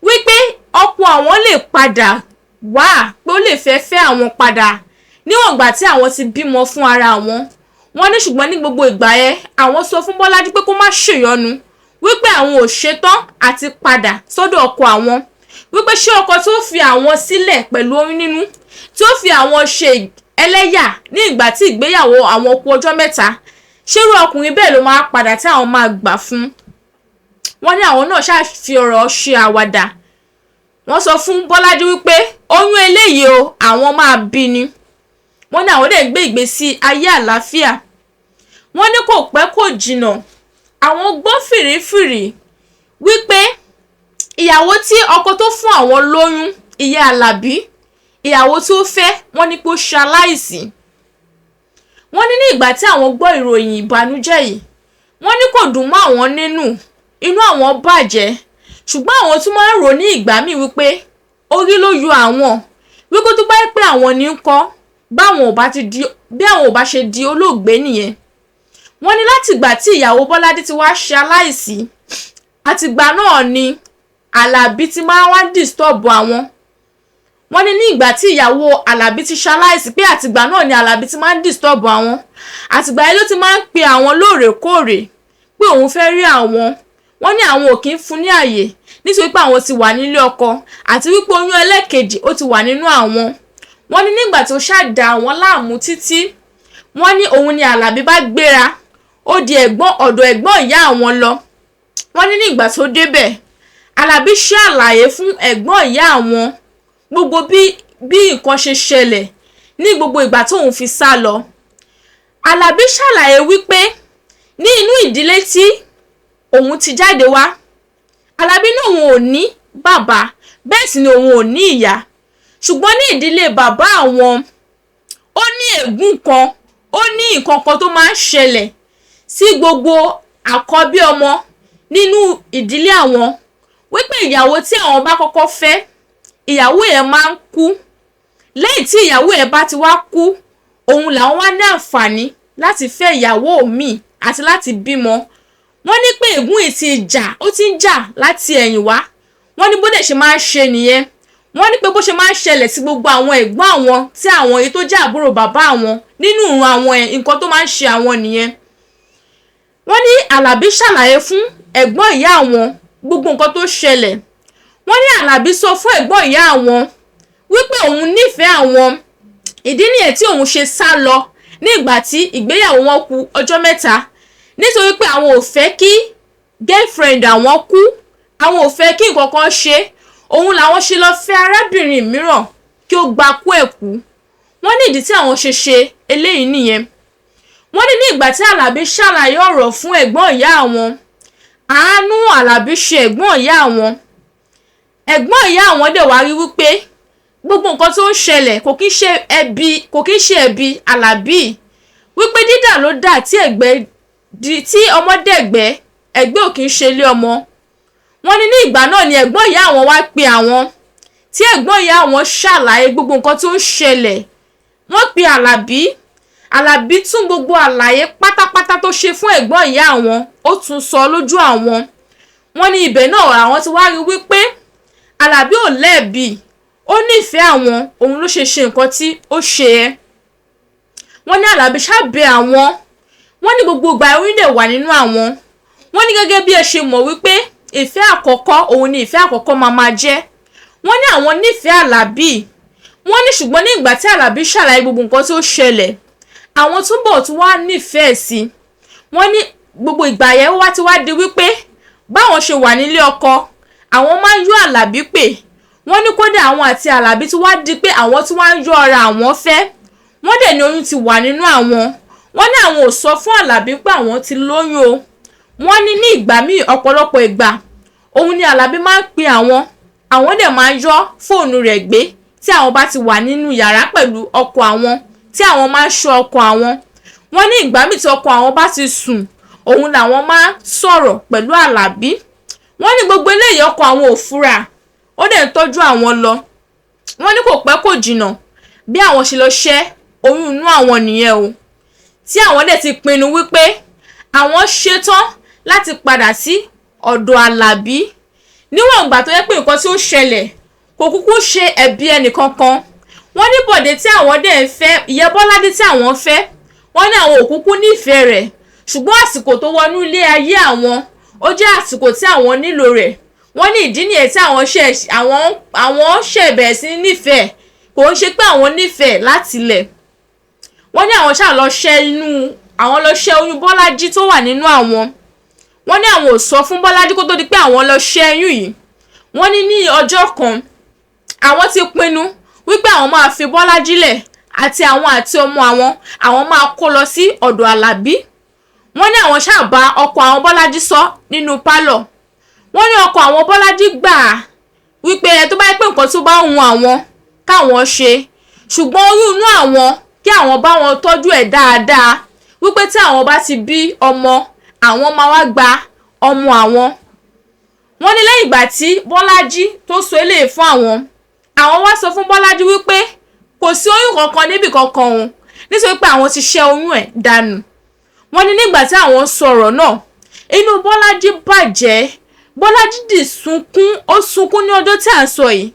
wípé ọkọ àwọn lè padà wá, pé ó lè fẹ́ fẹ́ àwọn padà níwọ̀n ìgbà tí àwọn ti bímọ fún ara àwọn. Wọ́n ní ṣùgbọ́n ní gbogbo ìgbà yẹn, àwọn sọ fún Bọ́lájí pé kó má ṣèyọnu, wípé àwọn ò ṣetán àti padà sọ́dọ̀ ọkọ àwọn, wípé ṣé ọkọ tó fi àwọn sílẹ̀ pẹ̀lú oyún nínú, tí ó fi àwọn ṣe ẹlẹ́yà ní ìgbà tí ìgbéyàwó àwọn kù ọjọ́ mẹ́ta, ṣé irú ọkùnrin bẹ́ẹ̀ ló máa padà tí àwọn máa gbà fún. Wọ́n ní àwọn náà ṣáà fi ọ̀rọ̀ ṣe àwàdà. Wọ́n sọ fún Bọ́lájí wípé oyún eléyìí o, àwọn máa bí ni. Wọ́n ní àwọn dẹ̀ ń gbé ìgbésí ayé àlàáfíà. Wọ́n ní kò pẹ́ kò jìnnà, àwọn gbọ́ fìrífìrí wípé ìyàwó tí ọkọ tó fún àwọn lóyún, ìyá Alábí, ìyàwó tí ó fẹ́, wọ́n ní pé ó ṣaláìsí. Wọ́n ní ní ìgbà tí àwọn gbọ́ ìròyìn ìbànújẹ́ yìí, wọ́n ní kò dùn mọ́ àwọn nínú, inú àwọn bàjẹ́. Ṣùgbọ́n àwọn tún máa ń rò ní ìgbà míì wípé orí ló yọ àwọn, wípé tó bá jẹ́ pé àwọn ní ń kọ́, báwọn ò bá ti di, bí àwọn ò bá ṣe di olóògbé nìyẹn. Wọ́n ní látìgbà tí ìyàwó Bọ́ládé ti wá ṣaláìsí, àtìgbà náà ni Àlàbí ti máa wá disturb àwọn. Wọ́n ní ní ìgbà tí ìyàwó Àlàbí ti ṣaláìsí, pé àtìgbà náà ni Àlàbí ti máa ń disturb àwọn. Àtìgbà yẹn ló ti máa ń pe àwọn lóòrèkóòrè pé òun fẹ́ rí àwọn. Wọ́n ní àwọn ò kí ń fún ní àyè nítorí pé àwọn ti wà nílé ọkọ àti wípé oyún ẹlẹ́ẹ̀kejì ó ti wà nínú àwọn. Wọ́n ní nígbà tó ṣáà dà àwọn láàmú títí, wọ́n ní òun ni Àlàbí bá gbéra, ó di ẹ̀gbọ́n ọ̀dọ̀ ẹ̀gbọ́n ìyá àwọn lọ. Wọ́n ní ní ìgbà tó débẹ̀, Àlàbí ṣàlàyé fún ẹ̀gbọ́n ìyá àwọn gbogbo bí nǹkan ṣe ṣẹlẹ̀ ní gbogbo ìgbà tóun fi sá lọ. Àlàbí ṣàlàyé wípé ní inú ìdílé tí òun ti jáde wá, Àlàbí ní òun ò ní bàbá, bẹ́ẹ̀ sì ni òun ò ní ìyá. Ṣùgbọ́n ní ìdílé bàbá àwọn, ó ní ègún kan, ó ní nǹkan kan tó máa ń ṣẹlẹ̀ sí gbogbo àkọ́bí ọmọ nínú ìdílé àwọn, wípé ìyàwó tí àwọn bá kọ́kọ́ fẹ́, ìyàwó yẹn máa ń kú. Lẹ́yìn tí ìyàwó yẹn bá ti wá kú, òun làwọn wá ní àǹfààní láti fẹ́ ìyàwó míì àti láti bímọ. Wọ́n ní pé ègún yìí ti jà, ó ti ń jà láti ẹ̀yìn wá. Wọ́n ní bó dẹ̀ ṣe máa ń ṣe nìyẹn. Wọ́n ní pé bó ṣe máa ń ṣẹlẹ̀ sí gbogbo àwọn ẹ̀gbọ́n àwọn tí àwọn èyí tó jẹ́ àbúrò bàbá àwọn nínú ìran àwọn ẹ̀, nǹkan tó máa ń ṣe àwọn nìyẹn. Wọ́n ní Àlàbí ṣàlàyé fún ẹ̀gbọ́n ìyá àwọn gbogbo nǹkan tó ṣẹlẹ̀. Wọ́n ní Àlàbí sọ fún ẹ̀gbọ́n ìyá àwọn wípé òun nífẹ̀ẹ́ àwọn. Ìdí nìyẹn tí òun ṣe sá lọ ní ìgbà tí ìgbéyàwó wọn kù ọjọ́ mẹ́ta. Nítorí pé àwọn ò fẹ́ kí girlfriend àwọn kú, àwọn ò fẹ́ kí nǹkan kan ṣe. Òun làwọn ṣe lọ fẹ́ arábìnrin mìíràn kí ó gba kú ẹ̀ kú. Wọ́n ní ìdí tí àwọn ṣe ṣe eléyìí nìyẹn. Wọ́n ní ní ìgbà tí Àlàbí ṣàlàyé ọ̀rọ̀ fún ẹ̀gbọ́n ìyá àwọn, àánú Àlàbí ṣe ẹ̀gbọ́n ìyá àwọn. Ẹ̀gbọ́n ìyá àwọn dẹ̀ wá rí wípé gbogbo nǹkan tó ń ṣẹlẹ̀ kò kí ń ṣe ẹbí, kò kí ń ṣe ẹ̀bi Àlàbí. Wípé dídà ló dà tí ẹ̀gbẹ́ di, tí ọmọ dẹ̀gbẹ́, ẹ̀gbẹ́ ò kí ń ṣe ilé ọmọ. Wọ́n ní ní ìgbà náà ni ẹ̀gbọ́n ìyá àwọn wá pe àwọn, tí ẹ̀gbọ́n ìyá àwọn ṣàlàyé gbogbo nǹkan tó ń ṣẹlẹ̀. Wọ́n pe Àlàbí. Àlàbí tún gbogbo àlàyé pátápátá tó ṣe fún ẹ̀gbọ́n ìyá àwọn, ó tún sọ lójú àwọn. Wọ́n ní ibẹ̀ náà àwọn ti wá rí wípé Àlàbí ò lẹ́bi, ó nífẹ̀ẹ́ àwọn, òun ló ṣe ṣe nǹkan tí ó ṣe ẹ́. Wọ́n ní Àlàbí ṣàbẹ̀ àwọn. Wọ́n ní gbogbo ìgbà oyún dẹ̀ wà nínú àwọn. Wọ́n ní gẹ́gẹ́ bí ẹ ṣe mọ̀ wípé ìfẹ́ àkọ́kọ́ òun ni ìfẹ́ àkọ́kọ́ máa máa jẹ́. Wọ́n ní àwọn nífẹ̀ẹ́ Àlàbí. Wọ́n ní ṣùgbọ́n ní ìgbà tí Àlàbí ṣàlàyé gbogbo nǹkan tó ṣẹlẹ̀, àwọn túbọ̀ tún wá nífẹ̀ẹ́ sí. Wọ́n ní gbogbo ìgbà yẹn wá ti wá di wípé báwọn ṣe wà nílé ọkọ, àwọn máa ń yọ Àlàbí pè. Wọ́n ní kódà àwọn àti Àlàbí ti wá di pé àwọn tí wá ń yọ ara àwọn fẹ́. Wọ́n dẹ̀ ní oyún ti wà nínú àwọn. Wọ́n ní àwọn ò sọ fún Àlàbí pé àwọn ti lóyún o. Wọ́n ní ní ìgbà míì, ọ̀pọ̀lọpọ̀ ìgbà, òun ni Àlàbí máa ń pe àwọn. Àwọn dẹ̀ máa ń yọ fóònù rẹ̀ gbé tí àwọn bá ti wà nínú yàrá pẹ̀lú ọkọ àwọn, tí àwọn máa ń ṣọ́ ọkọ àwọn. Wọ́n ní ìgbà míì tí ọkọ àwọn bá ti sùn, òun làwọn máa ń sọ̀rọ̀ pẹ̀lú Àlàbí. Wọ́n ní gbogbo eléyìí ọkọ àwọn ò fura, ó dẹ̀ ń tọ́jú àwọn lọ. Wọ́n ní kò pẹ́ kò jìnnà bí àwọn ṣe lọ ṣẹ́ oyún inú àwọn nìyẹn o. Tí àwọn dẹ̀ ti pinnu wípé àwọn ṣetán láti padà sí ọ̀dọ̀ Àlàbí. Níwọ̀n ìgbà tó jẹ́ pé nǹkan tí ó ṣẹlẹ̀ kò kúkú ṣe ẹ̀bi ẹnì kankan. Wọ́n ní Bọ̀dé tí àwọn dẹ̀ ń fẹ́, ìyẹn Bọ́ládé tí àwọn fẹ́, wọ́n ní àwọn ò kúkú nífẹ̀ẹ́ rẹ̀. Ṣùgbọ́n àsìkò tó wọnú ilé ayé àwọn, ó jẹ́ àsìkò tí àwọn nílò rẹ̀. Wọ́n ní ìdí nìyẹn tí àwọn ṣe, àwọn, àwọn ṣẹ̀ bẹ̀rẹ̀ sí ní nífẹ̀ẹ́. Kò ń ṣe pé àwọn nífẹ̀ẹ́ láti ilẹ̀. Wọ́n ní àwọn ṣáà lọ ṣẹ́ inú, àwọn lọ ṣẹ́ oyún Bọ́lájí tó wà nínú àwọn. Wọ́n ní àwọn ò sọ fún Bọ́lájí kó tó di pé àwọn lọ ṣẹ́ oyún yìí. Wọ́n ní ní ọjọ́ kan, àwọn ti pinnu wípé àwọn máa fi Bọ́lájí lẹ̀, Àti àwọn àti ọmọ àwọn, àwọn máa kó lọ sí ọ̀dọ̀ Àlàbí. Wọ́n ní àwọn ṣáà bá ọkọ àwọn Bọ́lájí sọ nínú pálọ̀. Wọ́n ní ọkọ àwọn Bọ́lájí gbà á wípé tó bá yẹ pé nǹkan tó bá ń hun àwọn káwọn ṣe, ṣùgbọ́n oyún inú àwọn, kí àwọn bá wọn tọ́jú ẹ̀ dáadáa, wípé tí àwọn bá ti bí ọmọ, àwọn máa wá gba ọmọ àwọn. Wọ́n ní lẹ́yìn ìgbà tí Bọ́lájí tó sọ eléyìí fún àwọn, àwọn wá sọ fún Bọ́lájí wípé kò sí oyún kankan níbì kankan òun, nítorí pé àwọn ti ṣẹ́ oyún ẹ̀ dànù. Wọ́n ní nígbà tí àwọn sọ̀rọ̀ náà, inú Bọ́lájí bàjẹ́. Bọ́lájí dì sunkún, ó sunkún ní ọjọ́ tí à ń sọ yìí.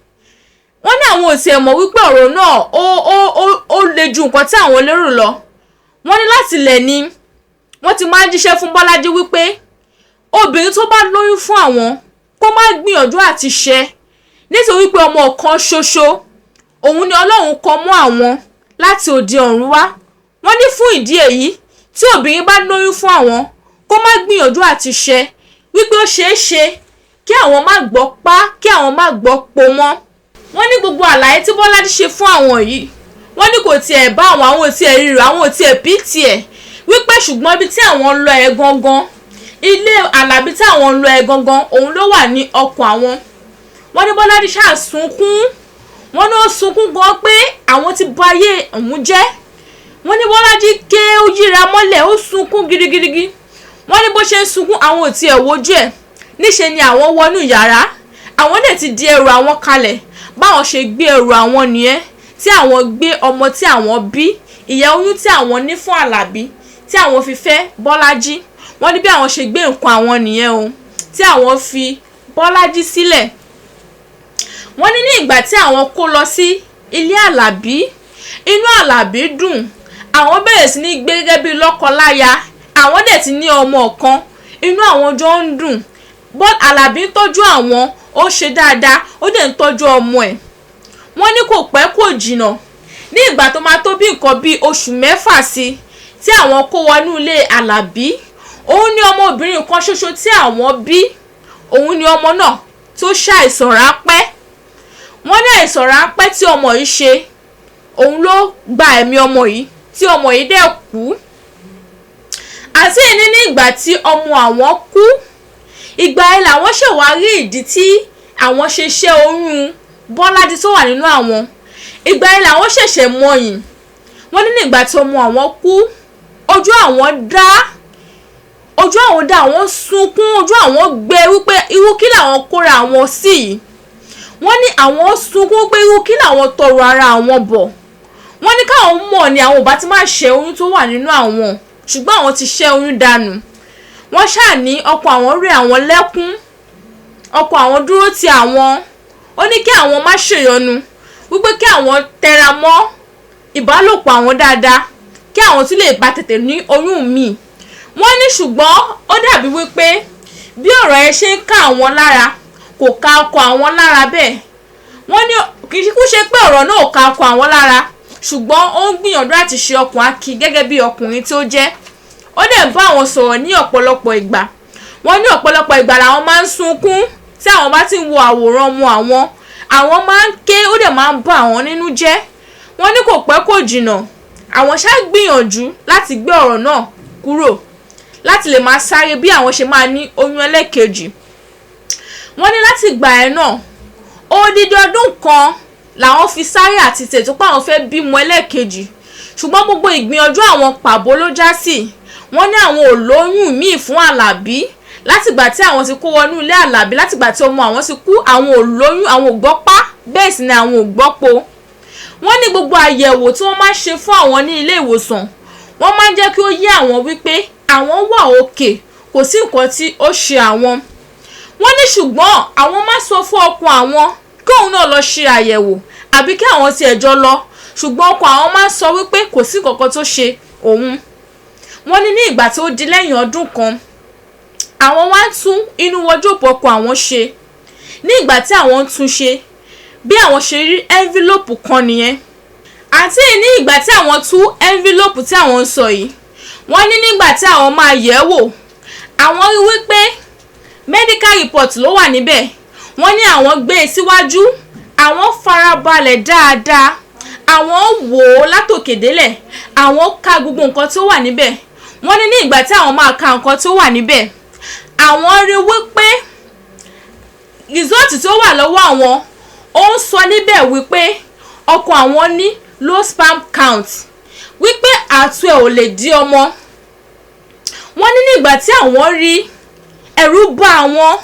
Wọ́n ní àwọn ò tiẹ̀ mọ̀ wípé ọ̀rọ̀ náà ó le ju nǹkan tí àwọn lérò lọ. Wọ́n ní láti ilẹ̀ ni wọ́n ti máa ń jíṣẹ́ fún Bọ́lájí wípé obìnrin tó bá lóyún fún àwọn, kó má gbìyànjú àti ṣẹ́, nítorí pé ọmọ kan ṣoṣo òun ni Ọlọ́run kọ mọ́ àwọn láti òde ọ̀run wá. Wọ́n ní fún ìdí èyí, tí obìnrin bá lóyún fún àwọn, kó má gbìyànjú àti ṣẹ́, wípé ó ṣeé ṣe kí àwọn má gbọ́ pa, kí àwọn má gbọ́ po mọ́. Wọ́n ní gbogbo àlàyé tí Bọ́lájí ṣe fún àwọn yìí, wọ́n ní kò tiẹ̀ bá àwọn, àwọn ò tiẹ̀ ríro, àwọn ò tiẹ̀ bí tiẹ̀, wípé ṣùgbọ́n ibi tí àwọn ń lọ ẹ̀ gangan, ilé Àlàbí tí àwọn ń lọ ẹ̀ gangan, òun ló wà ní ọkàn àwọn. Wọ́n ní Bọ́lájí ṣáà sunkún. Wọ́n ní ó sunkún gan pé àwọn ti bà ayé òun jẹ́. Wọ́n ní Bọ́lájí ké, ó yíra mọ́lẹ̀, ó sunkún gidigidi. Wọ́n ní bó ṣe ń sunkún, àwọn ò tiẹ̀ wojú ẹ̀. Níṣe ni àwọn wọnú yàrá, àwọn dẹ̀ ti di ẹrù àwọn kalẹ̀. Báwọn ṣe gbé ẹrù àwọn nìyẹn, tí àwọn gbé ọmọ tí àwọn bí, ìyẹn oyún tí àwọn ní fún Àlàbí tí àwọn fi fẹ́ Bọ́lájí. Wọ́n ní bí àwọn ṣe gbé nǹkan àwọn nìyẹn o, tí àwọn fi Bọ́lájí sílẹ̀. Wọ́n ní ní ìgbà tí àwọn kó lọ sí ilé Àlàbí, inú Àlàbí dùn. Àwọn bẹ̀rẹ̀ sí ní gbé gẹ́gẹ́ bí lọ́kọláya. Àwọn dẹ̀ ti ní ọmọ kan, inú àwọn jọ ń dùn. Àlàbí ń tọ́jú àwọn, ó ṣe dáadáa, ó dẹ̀ ń tọ́jú ọmọ ẹ̀. Wọ́n ní kò pẹ́ kò jìnnà, ní ìgbà tó máa tó bí nǹkan bí oṣù 6 sí tí àwọn kó wọnú ilé Àlàbí, òun ní ọmọbìnrin kan ṣoṣo tí àwọn bí, òun ní ọmọ náà tó ṣàìsàn ráńpẹ́. Wọ́n ní àìsàn ráńpẹ́ tí ọmọ yìí ṣe, òun ló gba ẹ̀mí ọmọ yìí, tí ọmọ yìí dẹ̀ kú. Àti èyí ní ìgbà tí ọmọ àwọn kú, ìgbà yẹn làwọn ṣẹ̀ wá rí ìdí tí àwọn ṣe ṣẹ́ oyún Bọ́lájí tó wà nínú àwọn. Ìgbà yẹn làwọn ṣẹ̀ṣẹ̀ mọyìn. Wọ́n ní nígbà tí ọmọ àwọn kú, ojú àwọn dá, ojú àwọn dá, àwọn sunkún, ojú àwọn gbẹ wípé irú kí làwọn kóra àwọn sí yìí. Wọ́n ní àwọn sunkún pé irú kí làwọn tọrọ ara àwọn bọ̀. Wọ́n ní káwọn mọ̀ ni àwọn ò bá ti máa ṣẹ́ oyún tó wà nínú àwọn, ṣùgbọ́n àwọn ti ṣẹ́ oyún dànù. Wọ́n ṣáà ní ọkọ àwọn rí àwọn lẹ́kún, ọkọ àwọn dúró ti àwọn, ó ní kí àwọn má ṣèyọnu, wípé kí àwọn tẹra mọ́ ìbálòpọ̀ àwọn dáadáa, kí àwọn tún lè bá tètè ní oyún míì. Wọ́n ní ṣùgbọ́n ó dàbí wípé bí ọ̀rọ̀ yẹn ṣe ń ká àwọn lára, kò ká ọkọ àwọn lára bẹ́ẹ̀. Wọ́n ní kì í kú ṣe pé ọ̀rọ̀ náà ò ká ọkọ àwọn lára, ṣùgbọ́n ó ń gbìyànjú àti ṣe ọkàn akin gẹ́gẹ́ bí ọkùnrin tí ó jẹ́. Ó dẹ̀ bá àwọn sọ̀rọ̀ ní ọ̀pọ̀lọpọ̀ ìgbà. Wọ́n ní ọ̀pọ̀lọpọ̀ ìgbà làwọn máa ń sunkún tí àwọn bá ti ń wo àwòrán ọmọ àwọn. Àwọn máa ń ké, ó dẹ̀ máa ń bà àwọn nínú jẹ́. Wọ́n ní kò pẹ́ kò jìnnà, àwọn ṣá gbìyànjú láti gbé ọ̀rọ̀ náà kúrò, láti lè máa sáré bí àwọn ṣe máa ní oyún ẹlẹ́ẹ̀kejì. Wọ́n ní láti ìgbà yẹn náà, odidi ọdún kan làwọn fi sáré àti tètè pé àwọn fẹ́ bímọ ẹlẹ́ẹ̀kejì. Ṣùgbọ́n gbogbo ìgbìyànjú àwọn pàbó ló já sí. Wọ́n ní àwọn ò lóyún míì fún Àlàbí. Látìgbà tí àwọn ti kó wọnú ilé Àlàbí, látìgbà tí ọmọ àwọn ti kú, àwọn ò lóyún, àwọn ò gbọ́ pá, bẹ́ẹ̀ sì ni àwọn ò gbọ́ po. Wọ́n ní gbogbo àyẹ̀wò tí wọ́n máa ń ṣe fún àwọn ní ilé ìwòsàn, wọ́n máa ń jẹ́ kí ó yé àwọn wípé àwọn wà òkè, kò sí nǹkan tí ó ṣe àwọn. Wọ́n ní ṣùgbọ́n àwọn máa sọ fún ọkọ àwọn kí òun náà lọ ṣe àyẹ̀wò àbí kí àwọn tiẹ̀ jọ lọ, ṣùgbọ́n ọkọ àwọn máa sọ wípé kò sí nǹkan tó ṣe òun. Wọ́n ní ní ìgbà tí ó di lẹ́yìn ọdún kan, àwọn wá tún inú wọdróòpù ọkọ àwọn ṣe. Ní ìgbà tí àwọn ń tún ṣe, bí àwọn ṣe rí ẹ́ńfílópù kan nìyẹn. Àti ní ìgbà tí àwọn tú ẹ́ńfílópù tí àwọn ń sọ yìí, wọ́n ní nígbà tí àwọn máa yẹ̀ ẹ́ wò, àwọn rí wípé medical report ló wà níbẹ̀. Wọ́n ní àwọn gbé e síwájú, àwọn farabalẹ̀ dáadáa, Àwọn wò ó látòkè délẹ̀, àwọn ka gbogbo nǹkan tó wà níbẹ̀. Wọ́n ní ní ìgbà tí àwọn máa ka nǹkan tó wà níbẹ̀, àwọn rí wípé result tó wà lọ́wọ́ àwọn, ó ń sọ níbẹ̀ wípé ọkọ àwọn ní low sperm count, wípé àtọ̀ ẹ̀ ò lè di ọmọ. Wọ́n ní nígbà tí àwọn rí, ẹ̀rù bà àwọn,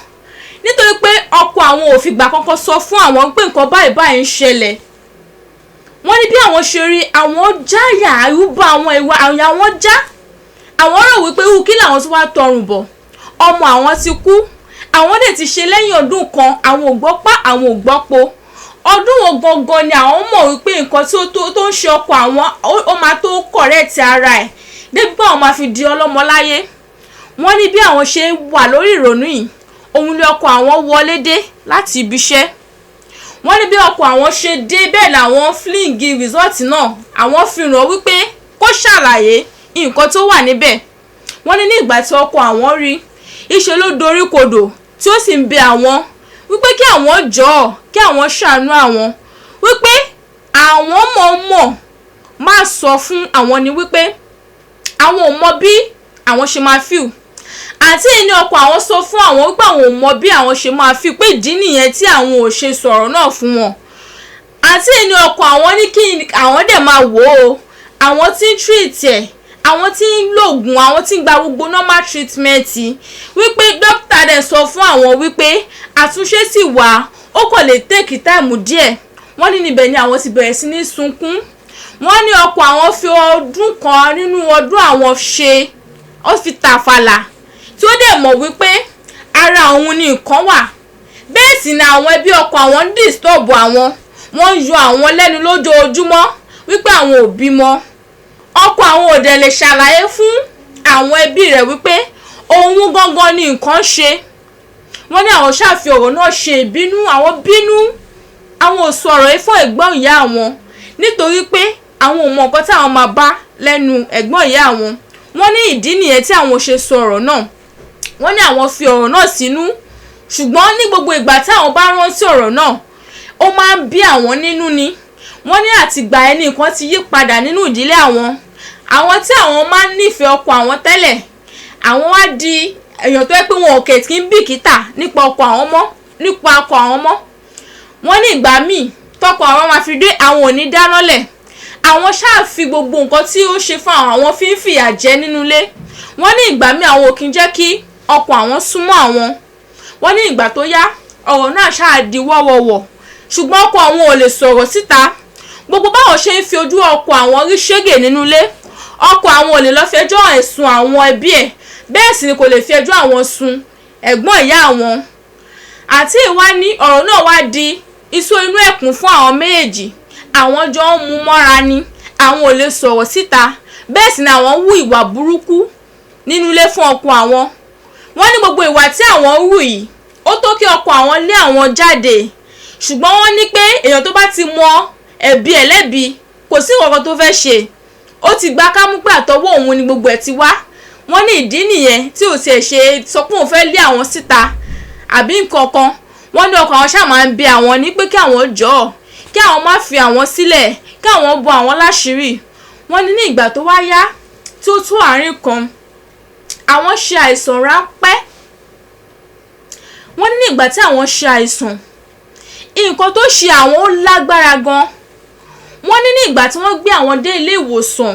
nítorí pé ọkọ àwọn ò fìgbà kankan sọ fún àwọn pé nǹkan báyìí báyìí ń ṣẹlẹ̀. Wọ́n ní bí àwọn ṣe rí, àwọn jáyà, ẹ̀rù bà àwọn, ìwà àyà wọn já. Àwọn rò wípé irú kí làwọn tó wá tọrùn bọ̀? Ọmọ àwọn ti kú, àwọn dẹ̀ ti ṣe lẹ́yìn ọdún kan, àwọn ò gbọ́ pa, àwọn ò gbọ́ po. Ọdún wo gangan ni àwọn mọ̀ wípé nǹkan tó tó ń ṣe ọkọ àwọn, ó máa tó correct ara ẹ̀ débi pé àwọn máa fi di ọlọ́mọ láyé? Wọ́n ní bí àwọn ṣe wà lórí ìrònú yìí, òun ni ọkọ àwọn wọlé dé láti ibi iṣẹ́. Wọ́n ní bí ọkọ àwọn ṣe dé, bẹ́ẹ̀ làwọn fling result náà, àwọn fi hàn wípé kó ṣàlàyé nǹkan tó wà níbẹ̀. Wọ́n ní ní ìgbà tí ọkọ àwọn rí, ìṣe ló dorí kodò, tí ó sì ń bẹ àwọn wípé kí àwọn jọ̀ọ́, kí àwọn ṣàánú àwọn, wípé àwọn mọ̀ọ́mọ̀ má sọ fún àwọn ni, wípé àwọn ò mọ bí àwọn ṣe máa feel. Àǹtí yìí ní ọkọ àwọn sọ fún àwọn wípé àwọn ò mọ bí àwọn ṣe máa feel, pé ìdí nìyẹn tí àwọn ò ṣe sọ̀rọ̀ náà fún wọn. Àǹtí yìí ní ọkọ àwọn ní kí àwọn dẹ̀ máa wò ó, àwọn tí ń treat ẹ̀, àwọn tí ń lògùn, àwọn tí ń gba gbogbo normal treatment, wípé dókítà dẹ̀ sọ fún àwọn wípé àtúnṣe sì wà, ó kàn lè take time díẹ̀. Wọ́n ní níbẹ̀ ni àwọn ti bẹ̀rẹ̀ sí ní sunkún. Wọ́n ní ọkọ àwọn fi ọdún kan nínú ọdún àwọn ṣe, ó fi tàfàlà, tí ó dẹ̀ mọ̀ wípé ara òun ni nǹkan wà. Bẹ́ẹ̀ sì ni àwọn ẹbí ọkọ àwọn ń disturb àwọn, wọ́n ń yọ àwọn lẹ́nu lójoojúmọ́ wípé àwọn ò bímọ. Ọkọ àwọn ò dẹ̀ lè ṣàlàyé fún àwọn ẹbí rẹ̀ wípé òun gangan ni nǹkan ṣe. Wọ́n ní àwọn ṣàfi ọ̀rọ̀ náà ṣe ìbínú, àwọn bínú, àwọn ò sọ̀rọ̀ yìí fún ẹ̀gbọ́n ìyá àwọn, nítorí pé àwọn ò mọ nǹkan táwọn máa bá lẹ́nu ẹ̀gbọ́n ìyá àwọn. Wọ́n ní ìdí nìyẹn tí àwọn ò ṣe sọ ọ̀rọ̀ náà. Wọ́n ní àwọn fi ọ̀rọ̀ náà sínú, ṣùgbọ́n ní gbogbo ìgbà tí àwọn bá rántí ọ̀rọ̀ náà, ó máa ń bí àwọn nínú ni. Wọ́n ní àtìgbà ẹni nǹkan ti yí padà nínú ìdílé àwọn. Àwọn tí àwọn máa ń nífẹ̀ẹ́ ọkọ àwọn tẹ́lẹ̀, àwọn wá di èèyàn tó yẹ pé wọn ò kè kí ń bìkítà nípa ọkọ àwọn mọ́. Wọ́n ní ìgbà míì tọkọ àwọn máa fi dé, àwọn ò ní dáná lẹ̀. Àwọn ṣáà fi gbogbo nǹkan tí ó ṣe fún àwọn, àwọn fi ń fìyà jẹ nínú ilé. Wọ́n ní ìgbà míì, àwọn ò kí ń jẹ́ kí ọkọ àwọn súnmọ́ àwọn. Wọ́n ní ìgbà tó yá, ọ̀rọ̀ náà ṣáà di wọ́wọ́wọ́, ṣùgbọ́n ọkọ àwọn ò lè sọ̀rọ̀ síta. Gbogbo báwọn ṣe ń fi ojú ọkọ àwọn rí ṣégè nínú ilé, ọkọ àwọn ò lè lọ fẹjọ́ ẹ̀sùn àwọn ẹbí ẹ̀, bẹ́ẹ̀ sì ni kò lè fi ẹjọ́ àwọn sun ẹ̀gbọ́n ìyá àwọn. Àǹtí ìwá ní ọ̀rọ̀ náà wá di iṣu inú ẹ̀kún fún àwọn méjèèjì. Àwọn jọ ń mú mọ́ra ni, àwọn ò lè sọ̀rọ̀ síta, bẹ́ẹ̀ sì ni àwọn ń hù ìwà burúkú nínú ilé fún ọkọ àwọn. Wọ́n ní gbogbo ìwà tí àwọn ń hù yìí, ó tó kí ọkọ àwọn lé àwọn jáde, ṣùgbọ́n wọ́n ní pé èèyàn tó bá ti mọ ẹ̀bi ẹ̀ lẹ́bi, kò sí nǹkan tó fẹ́ ṣe, ó ti gba kámú pé àtọwọ́ òun ni gbogbo ẹ̀ ti wá. Wọ́n ní ìdí nìyẹn tí ò tiẹ̀ ṣe sọ pé òun fẹ́ lé àwọn síta àbí nǹkan kan. Wọ́n ní ọkọ àwọn ṣáà máa ń bẹ àwọn ní pé kí àwọn jọ̀ọ́, kí àwọn má fi àwọn sílẹ̀, kí àwọn bo àwọn láṣìírí. Wọ́n ní ní ìgbà tó wá yá, tí ó tó àárín kan, àwọn ṣe àìsàn ráńpẹ́. Wọ́n ní ní ìgbà tí àwọn ṣe àìsàn, nǹkan tó ṣe àwọn ó lágbára gan. Wọ́n ní ní ìgbà tí wọ́n gbé àwọn dé ilé ìwòsàn,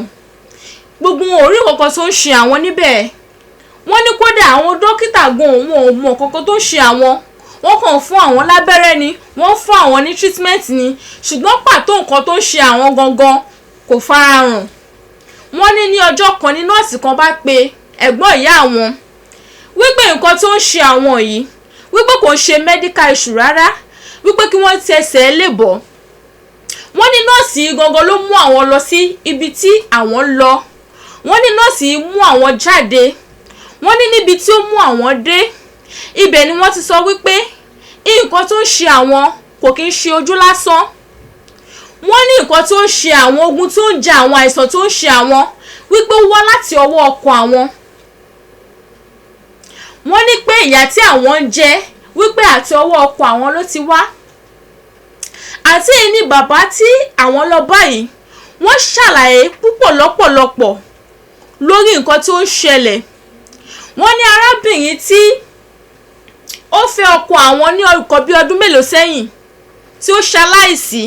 gbogbo wọn ò rí nǹkan tó ń ṣe àwọn níbẹ̀. Wọ́n ní kódà àwọn dókítà gan, òun ò mọ nǹkan tó ń ṣe àwọn. Wọ́n kàn fún àwọn lábẹ́rẹ́ ni, wọ́n fún àwọn ní treatment ni, ṣùgbọ́n pàtó nǹkan tó ń ṣe àwọn gangan kò farahàn. Wọ́n ní ní ọjọ́ kan ní nọ́ọ̀sì kan bá pe ẹ̀gbọ́n ìyá àwọn wípé nǹkan tó ń ṣe àwọn yìí, wípé kò ń ṣe medical issue rárá, wípé kí wọ́n tẹsẹ̀ lè bọ̀. Wọ́n ní nọ́ọ̀sì yìí gangan ló mú àwọn lọ sí ibi tí àwọn lọ. Wọ́n ní nọ́ọ̀sì yìí mú àwọn jáde. Wọ́n ní níbi tí ó mú àwọn dé ibẹ̀ ni wọ́n ti sọ wípé nǹkan tó ń ṣe àwọn kò kí ń ṣe ojú lásán. Wọ́n ní nǹkan tó ń ṣe àwọn, ogun tó ń ja àwọn, àìsàn tó ń ṣe àwọn, wípé ó wá láti ọwọ́ ọkọ àwọn. Wọ́n ní pé ìyà tí àwọn ń jẹ, wípé àti ọwọ́ ọkọ àwọn ló ti wá. Àǹtí yìí ní bàbá tí àwọn lọ báyìí, wọ́n ṣàlàyé púpọ̀ lọ́pọ̀lọpọ̀ lórí nǹkan tó ń ṣẹlẹ̀. Wọ́n ní arábìnrin tí ó fẹ́ ọkọ àwọn ní ọkọ̀ bíi ọdún mélòó sẹ́yìn tí ó ṣaláìsí,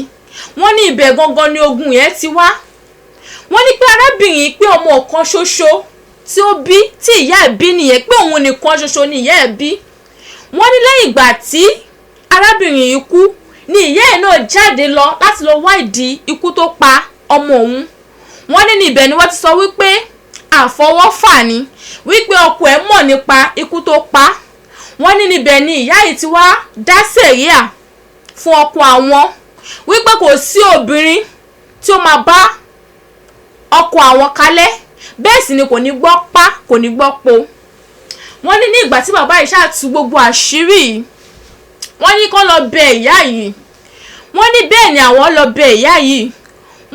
wọ́n ní ibẹ̀ gangan ni ogun yẹn ti wá. Wọ́n ní pé arábìnrin pé ọmọ kan ṣoṣo tí ó bí, tí ìyá ẹ̀ bí nìyẹn, pé òun nìkan ṣoṣo ni ìyá ẹ̀ bí. Wọ́n ní lẹ́yìn ìgbà tí arábìnrin yìí kú ni ìyá ẹ̀ náà jáde lọ láti lọ wá ìdí ikú tó pa ọmọ òun. Wọ́n ní níbẹ̀ ni wọ́n ti sọ wípé àfọwọ́fà ni, wípé ọkọ ẹ̀ mọ̀ nípa ikú tó pa. Wọ́n ní níbẹ̀ ni ìyá yìí ti wá dá sẹ̀ríà fún ọkọ àwọn, wípé kò sí obìnrin tí ó máa bá ọkọ àwọn kalẹ̀, bẹ́ẹ̀ sì ni kò ní gbọ́ pa, kò ní gbọ́ po. Wọ́n ní ní ìgbà tí bàbá yìí ṣáà tú gbogbo àṣírí yìí, wọ́n ní kó lọ bẹ ìyá yìí. Wọ́n ní bẹ́ẹ̀ ni àwọn lọ bẹ ìyá yìí.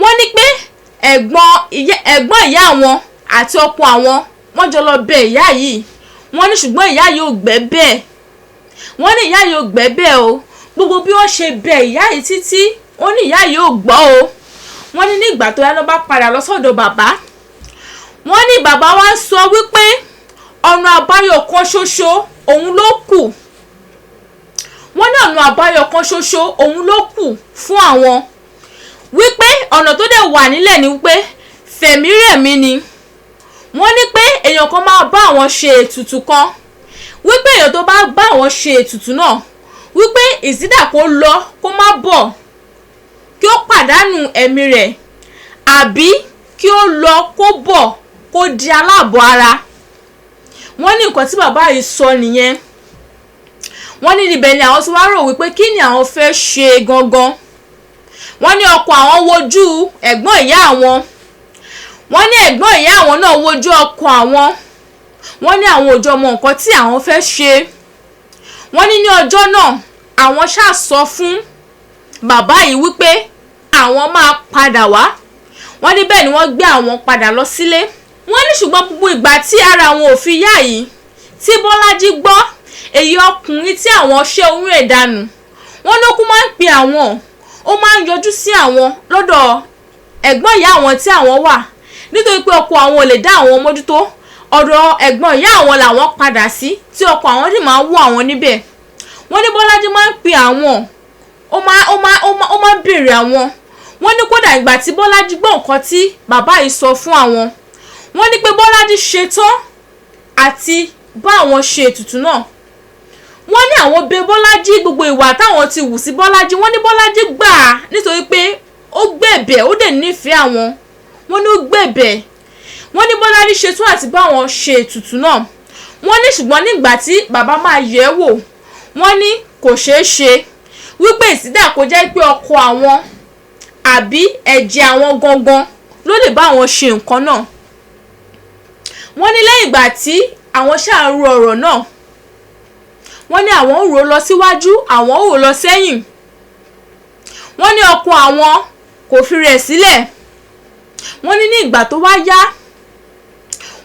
Wọ́n ní pé ẹ̀gbọ́n ìyá àwọn àti ọkọ àwọn, wọ́n jọ lọ bẹ ìyá yìí. Wọ́n ní ṣùgbọ́n ìyá yìí ò gbẹ́ bẹ́ẹ̀. Wọ́n ní ìyá yìí ò gbẹ́ bẹ́ẹ̀ o. Gbogbo bí wọ́n ṣe bẹ ìyá yìí títí, wọ́n ní ìyá yìí ò gbọ́ o. Wọ́n ní ní ìgbà tó yá ló bá padà lọ sọ́dọ̀ bàbá. Wọ́n ní bàbá wa sọ wípé ọ̀nà àbáyọ kan ṣoṣo òun ló kù. Wọ́n ní ọ̀nà àbáyọ kan ṣoṣo òun ló kù fún àwọn, wípé ọ̀nà tó dẹ̀ wà nílẹ̀ ni wípé fẹ̀mírẹ̀mí ni. Wọ́n ní pé èèyàn kan máa bá àwọn ṣe ètùtù kan, wípé èèyàn tó bá bá àwọn ṣe ètùtù náà, wípé ìsídà kó lọ kó má bọ̀, kí ó pàdánù ẹ̀mí rẹ̀, àbí kí ó lọ kó bọ̀ kó di aláàbọ̀ ara. Wọ́n ní nǹkan tí bàbá yìí sọ nìyẹn. Wọ́n ní níbẹ̀ ni àwọn tí wàá rò wípé kí ni àwọn fẹ́ ṣe gangan. Wọ́n ní ọkọ àwọn wojú ẹ̀gbọ́n ìyá àwọn. Wọ́n ní ẹ̀gbọ́n ìyá àwọn náà wojú ọkọ àwọn. Wọ́n ní àwọn ò jọ mọ nǹkan tí àwọn fẹ́ ṣe. Wọ́n ní ní ọjọ́ náà àwọn ṣáà sọ fún bàbá yìí wípé àwọn máa padà wá. Wọ́n ní bẹ́ẹ̀ ni wọ́n gbé àwọn padà lọ sílé. Wọ́n ní ṣùgbọ́n gbogbo ìgbà tí ara àwọn ò fi yá yìí, tí Bọ́lájí gbọ́ èyí ọkùnrin tí àwọn ṣẹ́ oyún ẹ̀ dànù, wọ́n ló kú máa ń pe àwọn, ó máa ń yọjú sí àwọn lọ́dọ̀ ẹ̀gbọ́n ìyá àwọn tí àwọn wà, nítorí pé ọkọ àwọn ò lè dá àwọn mójútó. Ọ̀dọ̀ ẹ̀gbọ́n ìyá àwọn làwọn padà sí, tí ọkọ àwọn sì máa ń wò àwọn níbẹ̀. Wọ́n ní Bọ́lájí máa ń pe àwọn, ó máa ń béèrè àwọn. Wọ́n ní kódà ìgbà tí Bọ́lájí gbọ́ nǹkan tí bàbá yìí sọ fún àwọn, wọ́n ní pé Bọ́lájí ṣetán àti bá àwọn ṣe ètùtù náà. Wọ́n ní àwọn bẹ Bọ́lájí gbogbo ìwà táwọn ti wù sí Bọ́lájí. Wọ́n ní Bọ́lájí gbà á nítorí pé ó gbẹ̀bẹ̀, ó dẹ̀ nífẹ̀ẹ́ àwọn. Wọ́n ní ó gbẹ̀bẹ̀. Wọ́n ní Bọ́lájí ṣetán àti bá àwọn ṣe ètùtù náà. Wọ́n ní ṣùgbọ́n nígbà tí bàbá máa yẹ̀ ẹ́ wò, wọ́n ní kò ṣeé ṣe, wípé ìsídà kó jẹ́ pé ọkọ àwọn àbí ẹ̀jẹ̀ àwọn gangan ló lè bá àwọn ṣe nǹkan náà. Wọ́n ní lẹ́yìn ìgbà tí àwọn ṣáà ń ro ọ̀rọ̀ náà, wọ́n ní àwọn ń rò lọ síwájú, àwọn ń rò lọ sẹ́yìn. Wọ́n ní ọkọ àwọn kò fi rẹ̀ sílẹ̀. Wọ́n ní ní ìgbà tó wá yá,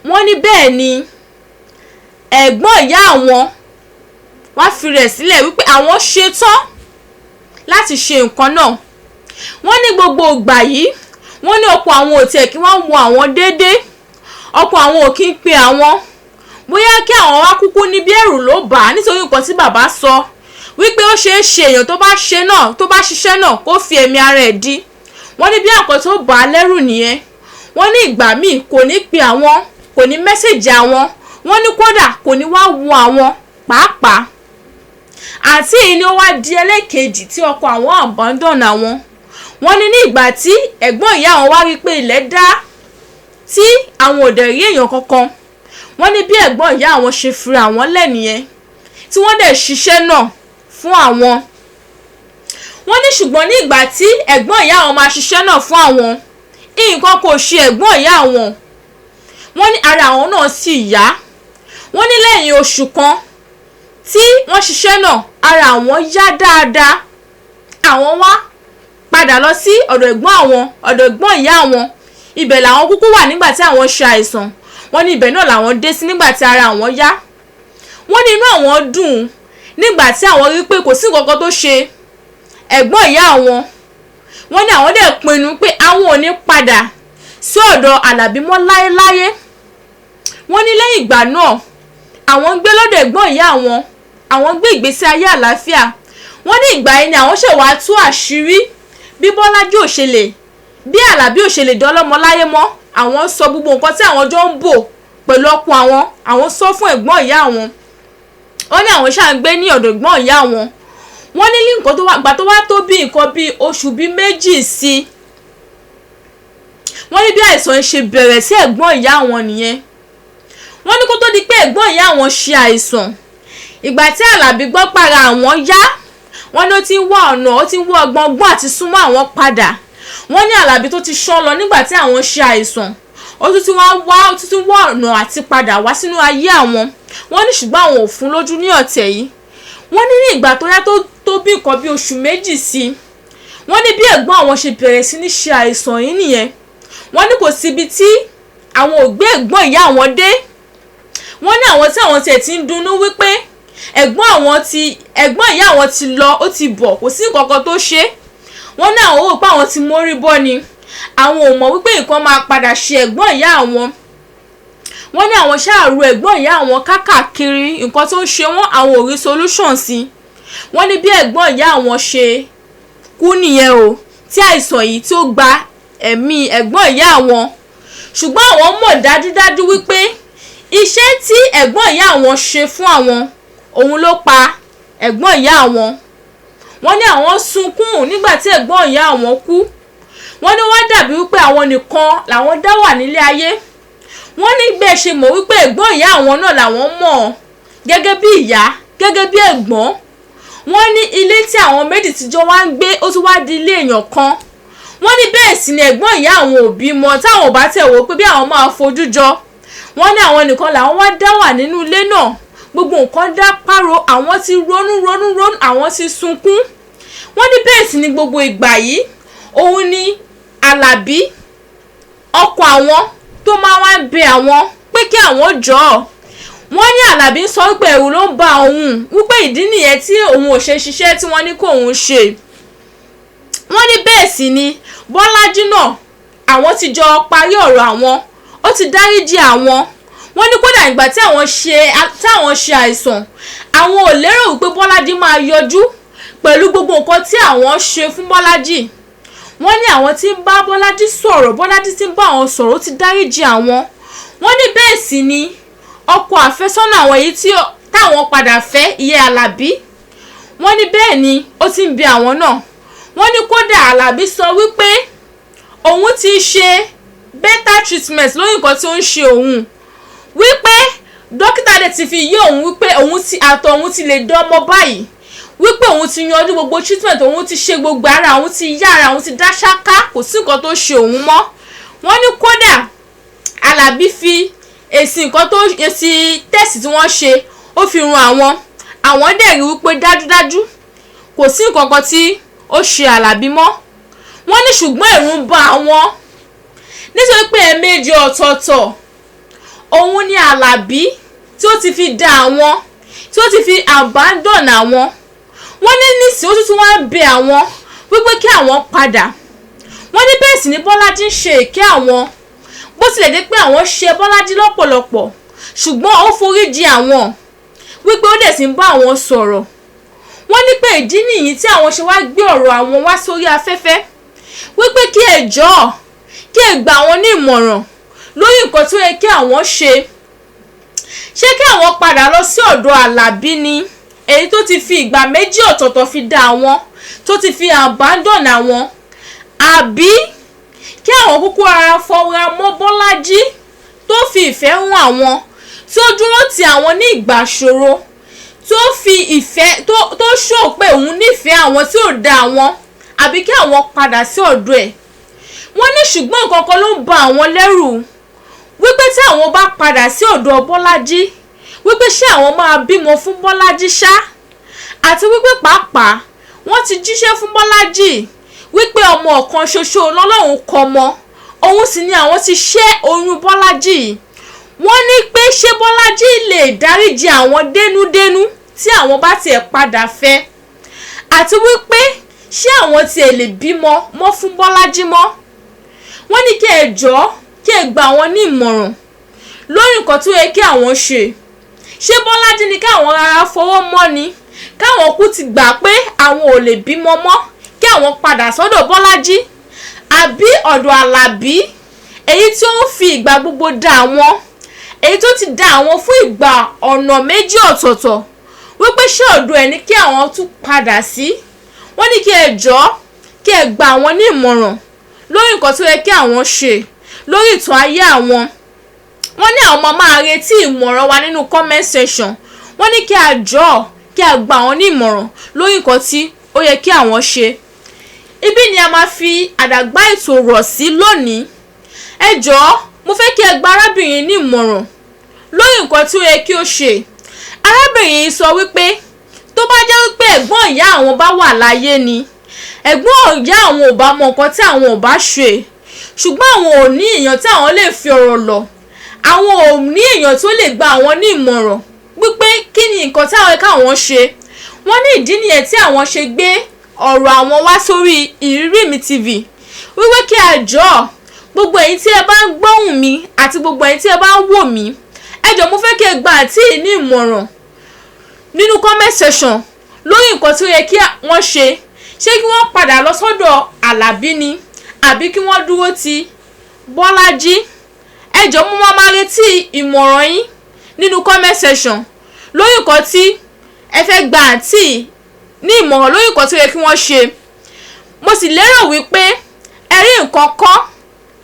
wọ́n ní bẹ́ẹ̀ ni ẹ̀gbọ́n ìyá àwọn wá fi rẹ̀ sílẹ̀ wípé àwọn ṣetán láti ṣe nǹkan náà. Wọ́n ní gbogbo ìgbà yìí, wọ́n ní ọkọ àwọn ò tiẹ̀ kí wọ́n wo àwọn déédéé, ọkọ àwọn ò kí ń pe àwọn, bóyá kí àwọn wá kúkú ní bí ẹ̀rù ló bà á, nítorí nǹkan tí bàbá sọ wípé ó ṣeé ṣe èèyàn tó bá ṣe náà, tó bá ṣiṣẹ́ náà, kó fi ẹ̀mí ara ẹ̀ dí. Wọ́n ní bí àkọ́ tó bà á lẹ́rù nìyẹn. Wọ́n ní ìgbà míì kò ní pe àwọn, kò ní mẹ́sẹ̀jì àwọn. Wọ́n ní kódà kò ní wá wo àwọn pàápàá. Àǹtí yìí ni ó wá di ẹlẹ́ẹ̀kejì tí ọkọ àwọn abandon àwọn. Wọ́n ní ní ìgbà tí ẹ̀gbọ́n ìyá àwọn wá rí pé ilẹ̀ dá tí àwọn ò dẹ̀ rí èèyàn kankan, wọ́n ní bí ẹ̀gbọ́n ìyá àwọn ṣe fi àwọn lẹ̀ nìyẹn, tí wọ́n dẹ̀ ṣiṣẹ́ náà fún àwọn. Wọ́n ní ṣùgbọ́n ní ìgbà tí ẹ̀gbọ́n ìyá àwọn máa ṣiṣẹ́ náà fún àwọn, nǹkan kò ṣe ẹ̀gbọ́n ìyá àwọn. Wọ́n ní ara àwọn náà sì yá. Wọ́n ní lẹ́yìn oṣù kan tí wọ́n ṣiṣẹ́ náà, ara àwọn yá dáadáa. Àwọn wá padà lọ sí ọ̀dọ̀ ẹ̀gbọ́n àwọn, ọ̀dọ̀ ẹ̀gbọ́n ìyá àwọn. Ibẹ̀ làwọn kúkú wà nígbà tí àwọn ṣe àìsàn. Wọ́n ní ibẹ̀ náà làwọn dé sí nígbà tí ara àwọn yá. Wọ́n ní inú àwọn dùn nígbà tí àwọn rí pé kò sí nǹkan kan tó ṣe ẹ̀gbọ́n ìyá àwọn. Wọ́n ní àwọn dẹ̀ pinnu pé àwọn ò ní padà sí ọ̀dọ̀ Àlàbí mọ́ láéláé. Wọ́n ní lẹ́yìn ìgbà náà, àwọn ń gbé lọ́dọ̀ ẹ̀gbọ́n ìyá àwọn, àwọn ń gbé ìgbésí ayé àlàáfíà. Wọ́n ní ìgbà yẹn ni àwọn ṣẹ̀ wá tú àṣírí bí Bọ́lájí ò ṣe lè, bí Àlàbí ò ṣe lè dọ́lọ́mọ láyé mọ́. Àwọn sọ gbogbo nǹkan tí àwọn jọ ń bò pẹ̀lú ọkọ àwọn, àwọn sọ fún ẹ̀gbọ́n ìyá àwọn. Wọ́n ní àwọn ṣáà ń gbé ní ọ̀dọ̀ ẹ̀gbọ́n ìyá àwọn. Wọ́n ní nǹkan tó wá gbà tó wá tó bí nǹkan bí oṣù bíi 2 sí i, wọ́n ní bí àìsàn ṣe bẹ̀rẹ̀ sí ẹ̀gbọ́n ìyá àwọn nìyẹn. Wọ́n ní kó tó di pé ẹ̀gbọ́n ìyá àwọn ṣe àìsàn, ìgbà tí Àlàbí gbọ́ para àwọn yá, wọ́n ní ó ti ń wá ọ̀nà, ó ti ń wá ọgbọ́n ọgbọ́n àti súnmọ́ àwọn padà. Wọ́n ní Àlàbí tó ti ṣán lọ nígbà tí àwọn ṣe àìsàn, ó tún ti wá wá, ó tún ti wá ọ̀nà àti padà wá sínú ayé àwọn. Wọ́n ní ṣùgbọ́n àwọn ò fún lójú ní ọ̀tẹ̀ yìí. Wọ́n ní ní ìgbà tó yá tó bí nǹkan bí oṣù 2 sí i, wọ́n ní bí ẹ̀gbọ́n àwọn ṣe bẹ̀rẹ̀ sí ní ṣe àìsàn yìí nìyẹn. Wọ́n ní kò síbi tí àwọn ò gbé ẹ̀gbọ́n ìyá àwọn dé. Wọ́n ní àwọn tí àwọn tiẹ̀ ti ń dunnú wípé ẹ̀gbọ́n àwọn ti, ẹ̀gbọ́n ìyá àwọn ti lọ, ó ti bọ̀, kò sí nǹkan kan tó ṣe. Wọ́n ní àwọn wò pé àwọn ti mórí bọ́ ni, àwọn ò mọ̀ wípé nǹkan máa padà ṣe ẹ̀gbọ́n ìyá àwọn. Wọ́n ní àwọn ṣáà ru ẹ̀gbọ́n ìyá àwọn kákàkiri, nǹkan tó ń ṣe wọ́n, àwọn ò rí solution sí. Wọ́n ní bí ẹ̀gbọ́n ìyá àwọn ṣe kú nìyẹn o, tí àìsàn yìí tí ó gba ẹ̀mí ẹ̀gbọ́n ìyá àwọn. Ṣùgbọ́n àwọn mọ̀ dájúdájú wípé iṣẹ́ tí ẹ̀gbọ́n ìyá àwọn ṣe fún àwọn, òun ló pa ẹ̀gbọ́n ìyá àwọn. Wọ́n ní àwọn sunkún nígbà tí ẹ̀gbọ́n ìyá àwọn kú. Wọ́n ní wọ́n dàbí wípé àwọn nìkan làwọn dá wà nílé ayé. Wọ́n ní bẹ́ẹ̀ ṣe mọ̀ wípé ẹ̀gbọ́n ìyá àwọn náà làwọn mọ̀ gẹ́gẹ́ bí ìyá, gẹ́gẹ́ bí ẹ̀gbọ́n. Wọ́n ní ilé tí àwọn méjì ti jọ wá ń gbé, ó tún wá di ilé èèyàn kan. Wọ́n ní bẹ́ẹ̀ sì ni ẹ̀gbọ́n ìyá àwọn ò bímọ, táwọn ò bá tẹ̀ wò pé bí àwọn máa fojú jọ. Wọ́n ní àwọn nìkan làwọn wá dá wà nínú ilé náà. Gbogbo nǹkan dá páro, àwọn ti ronú ronú ronú, àwọn ti sunkún. Wọ́n ní bẹ́ẹ̀ sì ni gbogbo ìgbà yìí, òun ni Àlàbí ọkọ àwọn tó máa wá ń bẹ àwọn pé kí àwọn jọ̀ọ́. Wọ́n ní Àlàbí ń sọ wípé ẹ̀rù ló ń ba òun, wípé ìdí nìyẹn tí òun ò ṣe ṣiṣẹ́ tí wọ́n ní kó òun ṣe. Wọ́n ní bẹ́ẹ̀ sì ni Bọ́lájí náà, àwọn ti jọ parí ọ̀rọ̀ àwọn, ó ti dáríjì àwọn. Wọ́n ní kódà ìgbà tí àwọn ṣe, táwọn ṣe àìsàn, àwọn ò lérò wípé Bọ́lájí máa yọjú pẹ̀lú gbogbo nǹkan tí àwọn ṣe fún Bọ́lájí. Wọ́n ní àwọn tí ń bá Bọ́lájí sọ̀rọ̀, Bọ́lájí tí ń bá àwọn sọ̀rọ̀, ó ti dáríjì àwọn. Wọ́n ní bẹ́ẹ̀ sì ni ọkọ àfẹ́sọ́nà àwọn èyí tí táwọn padà fẹ́, ìyẹn Àlàbí. Wọ́n ní bẹ́ẹ̀ ni ó ti ń bẹ àwọn náà. Wọ́n ní kódà Àlàbí sọ wípé òun ti ṣe better treatment lórí nǹkan tí ó ń ṣe òun, wípé dókítà dẹ̀ ti fi yé òun wípé òun ti àtọ̀ òun ti lè dánmọ́ báyìí, wípé òun ti yanjú gbogbo treatment, òun ti ṣe gbogbo ara òun ti yá, ara òun ti dá ṣáká, kò sí nǹkan tó ṣe òun mọ́. Wọ́n ní kódà Àlàbí fi èsì nǹkan tó, èsì test tí wọ́n ṣe, ó fi run àwọn. Àwọn dẹ̀ rí wípé dájúdájú kò sí nǹkan kan tí ó ṣe Àlàbí mọ́. Wọ́n ní ṣùgbọ́n ẹ̀rù ń bà àwọn nítorí pé ẹ̀ẹ̀mejì ọ̀tọ̀ọ̀tọ̀ òun ni Àlàbí tí ó ti fi dá àwọn, tí ó ti fi abandon àwọn. Wọ́n ní nísìnyí ó tún tún wá ń bẹ àwọn wípé kí àwọn padà. Wọ́n ní bẹ́ẹ̀ sì ni Bọ́lájí ń ṣe èké àwọn, bó tilẹ̀ dé pé àwọn ṣe Bọ́lájí lọ́pọ̀lọpọ̀, ṣùgbọ́n ó foríjì àwọn wípé ó dẹ̀ sì ń bá àwọn sọ̀rọ̀. Wọ́n ní pé ìdí nìyí tí àwọn ṣe wá gbé ọ̀rọ̀ àwọn wá sórí afẹ́fẹ́, wípé kí ẹ jọ̀ọ́, kí ẹ gbà wọ́n ní ìmọ̀ràn lórí nǹkan tó yẹ kí àwọn ṣe. Ṣé kí àwọn padà lọ sí ọ̀dọ̀ Àlàbí ni, èyí tó ti fi ìgbà méjì ọ̀tọ̀ọ̀tọ̀ fi dá àwọn, tó ti fi abandon àwọn, àbí kí àwọn kúkú ara fọra mọ́ Bọ́lájí tó fi ìfẹ́ hàn àwọn, tí ó dúró tì àwọn ní ìgbà ṣòro, tó fi ìfẹ́, tó show pé òun nífẹ̀ẹ́ àwọn tí ò dá àwọn, àbí kí àwọn padà sí ọ̀dọ̀ ẹ̀. Wọ́n ní ṣùgbọ́n nǹkan kan ló ń ba àwọn lẹ́rù, wípé tí àwọn bá padà sí ọ̀dọ̀ Bọ́lájí, wípé ṣé àwọn máa bímọ fún Bọ́lájí ṣá, àti wípé pàápàá wọ́n ti jíṣẹ́ fún Bọ́lájí wípé ọmọ ọ̀kan ṣoṣo lọ́lọ́run kọ mọ́, òun sì ni àwọn ti ṣẹ́ oyún Bọ́lájí. Wọ́n ní pé ṣé Bọ́lájí lè dáríjì àwọn dénúdénú tí àwọn bá tiẹ̀ padà fẹ́, àti wípé Ṣé àwọn tiẹ̀ lè bímọ mọ́ fún Bọ́lájí mọ́? Wọ́n ní kí ẹ jọ̀ọ́, kí ẹ gba àwọn ní ìmọ̀ràn lórí nǹkan tó yẹ kí àwọn ṣe. Ṣé Bọ́lájí ni káwọn rárá fọwọ́ mọ́ ni, káwọn kú ti gbà pé àwọn ò lè bímọ mọ́, kí àwọn padà sọ́dọ̀ Bọ́lájí, àbí ọ̀dọ̀ Àlàbí, èyí tí ó ń fi ìgbà gbogbo dá àwọn, èyí tó ti dá àwọn fún ìgbà ọ̀nà méjì ọ̀tọ̀ọ̀tọ̀, wípé ṣé ọ̀dọ̀ ẹ̀ ní kí àwọn tún padà sí? Wọ́n ní kí ẹ jọ̀ọ́, kí ẹ gba àwọn ní ìmọ̀ràn lórí nǹkan tó yẹ kí àwọn ṣe lórí ìtàn ayé àwọn. Wọ́n ní àwọn máa retí ìmọ̀ràn wa nínú comment section. Wọ́n ní kí a jọ̀ọ́, kí a gba àwọn ní ìmọ̀ràn lórí nǹkan tí ó yẹ kí àwọn ṣe. Ibí ni a máa fi àdàgbà ètò rọ̀ sí lónìí. Ẹ jọ̀ọ́, mo fẹ́ kí ẹ gba arábìnrin ní ìmọ̀ràn lórí nǹkan tí ó yẹ kí ó ṣe. Arábìnrin yìí sọ wípé tó bá jẹ́ wípé ẹ̀gbọ́n ìyá àwọn bá wà láyé ni, ẹ̀gbọ́n ìyá àwọn ò bá mọ nǹkan tí àwọn ò bá ṣe, ṣùgbọ́n àwọn ò ní èèyàn tí àwọn lè fi ọ̀rọ̀ lọ̀, àwọn ò ní èèyàn tó lè gba àwọn ní ìmọ̀ràn wípé kí ni nǹkan táwọn káwọn ṣe. Wọ́n ní ìdí nìyẹn tí àwọn ṣe gbé ọ̀rọ̀ àwọn wá sórí Ìrírí Mi TV, wípé kí a jọ̀ọ́, gbogbo ẹ̀yin tí ẹ bá ń gbóhùn mi àti gbogbo ẹ̀yin tí ẹ bá ń wò mí, ẹ jọ̀ọ́, mo fẹ́ kí ẹ gba àǹtí yìí ní ìmọ̀ràn nínú comment section lórí nǹkan tí ó yẹ kí wọ́n ṣe. Ṣé kí wọ́n padà lọ sọ́dọ̀ Àlàbí ni, àbí kí wọ́n dúró ti Bọ́lájí? Ẹ jọ̀ọ́, mo máa retí ìmọ̀ràn yín nínú comment section lórí nǹkan tí ẹ fẹ́ gba àǹtí ní ìmọ̀ràn lórí nǹkan tí ó yẹ kí wọ́n ṣe. Mo sì lérò wípé ẹ rí nǹkan kọ́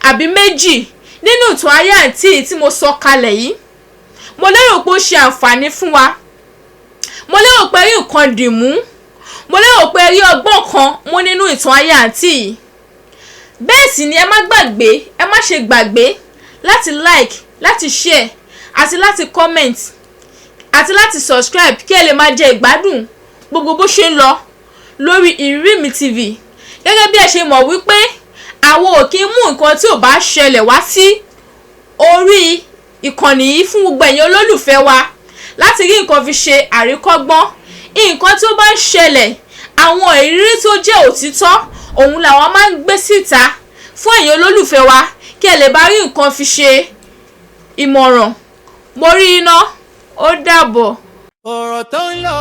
àbí méjì nínú ìtàn ayé àǹtí tí mo sọ kalẹ̀ yìí. Mo lérò pé ó ṣe àǹfààní fún wa. Mo lérò pé ẹ rí nǹkan dìmú. Mo lérò pé ẹ rí ọgbọ́n kan mú nínú ìtàn ayé àǹtí yìí. Bẹ́ẹ̀ sì ni, ẹ má gbàgbé, ẹ má ṣe gbàgbé láti like, láti share àti láti comment àti láti subscribe, kí ẹ lè máa jẹ ìgbádùn gbogbo bó ṣe ń lọ lórí Ìrírí Mi TV. Gẹ́gẹ́ bí ẹ ṣe mọ̀ wípé àwọn ò kí ń mú nǹkan tí ò bá ṣẹlẹ̀ wá sí orí ìkànnì yìí fún gbogbo ẹ̀yin olólùfẹ́ wa láti rí nǹkan fi ṣe àríkọ́gbọ́n. Nǹkan tí ó bá ń ṣẹlẹ̀, àwọn ìrírí tó jẹ́ òtítọ́, òun làwọn máa ń gbé síta fún ẹ̀yin olólùfẹ́ wa, kí ẹ lè bá rí nǹkan fi ṣe ìmọ̀ràn. Mo rí iná, ó dàbọ̀. Ọ̀rọ̀ tó ń lọ,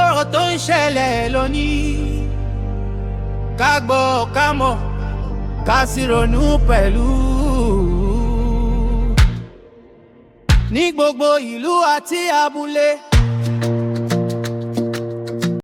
ọ̀rọ̀ tó ń ṣẹlẹ̀ lónìí, ká gbọ́, ká mọ̀, ká sì ronú pẹ̀lú. Ní gbogbo ìlú àti abúlé.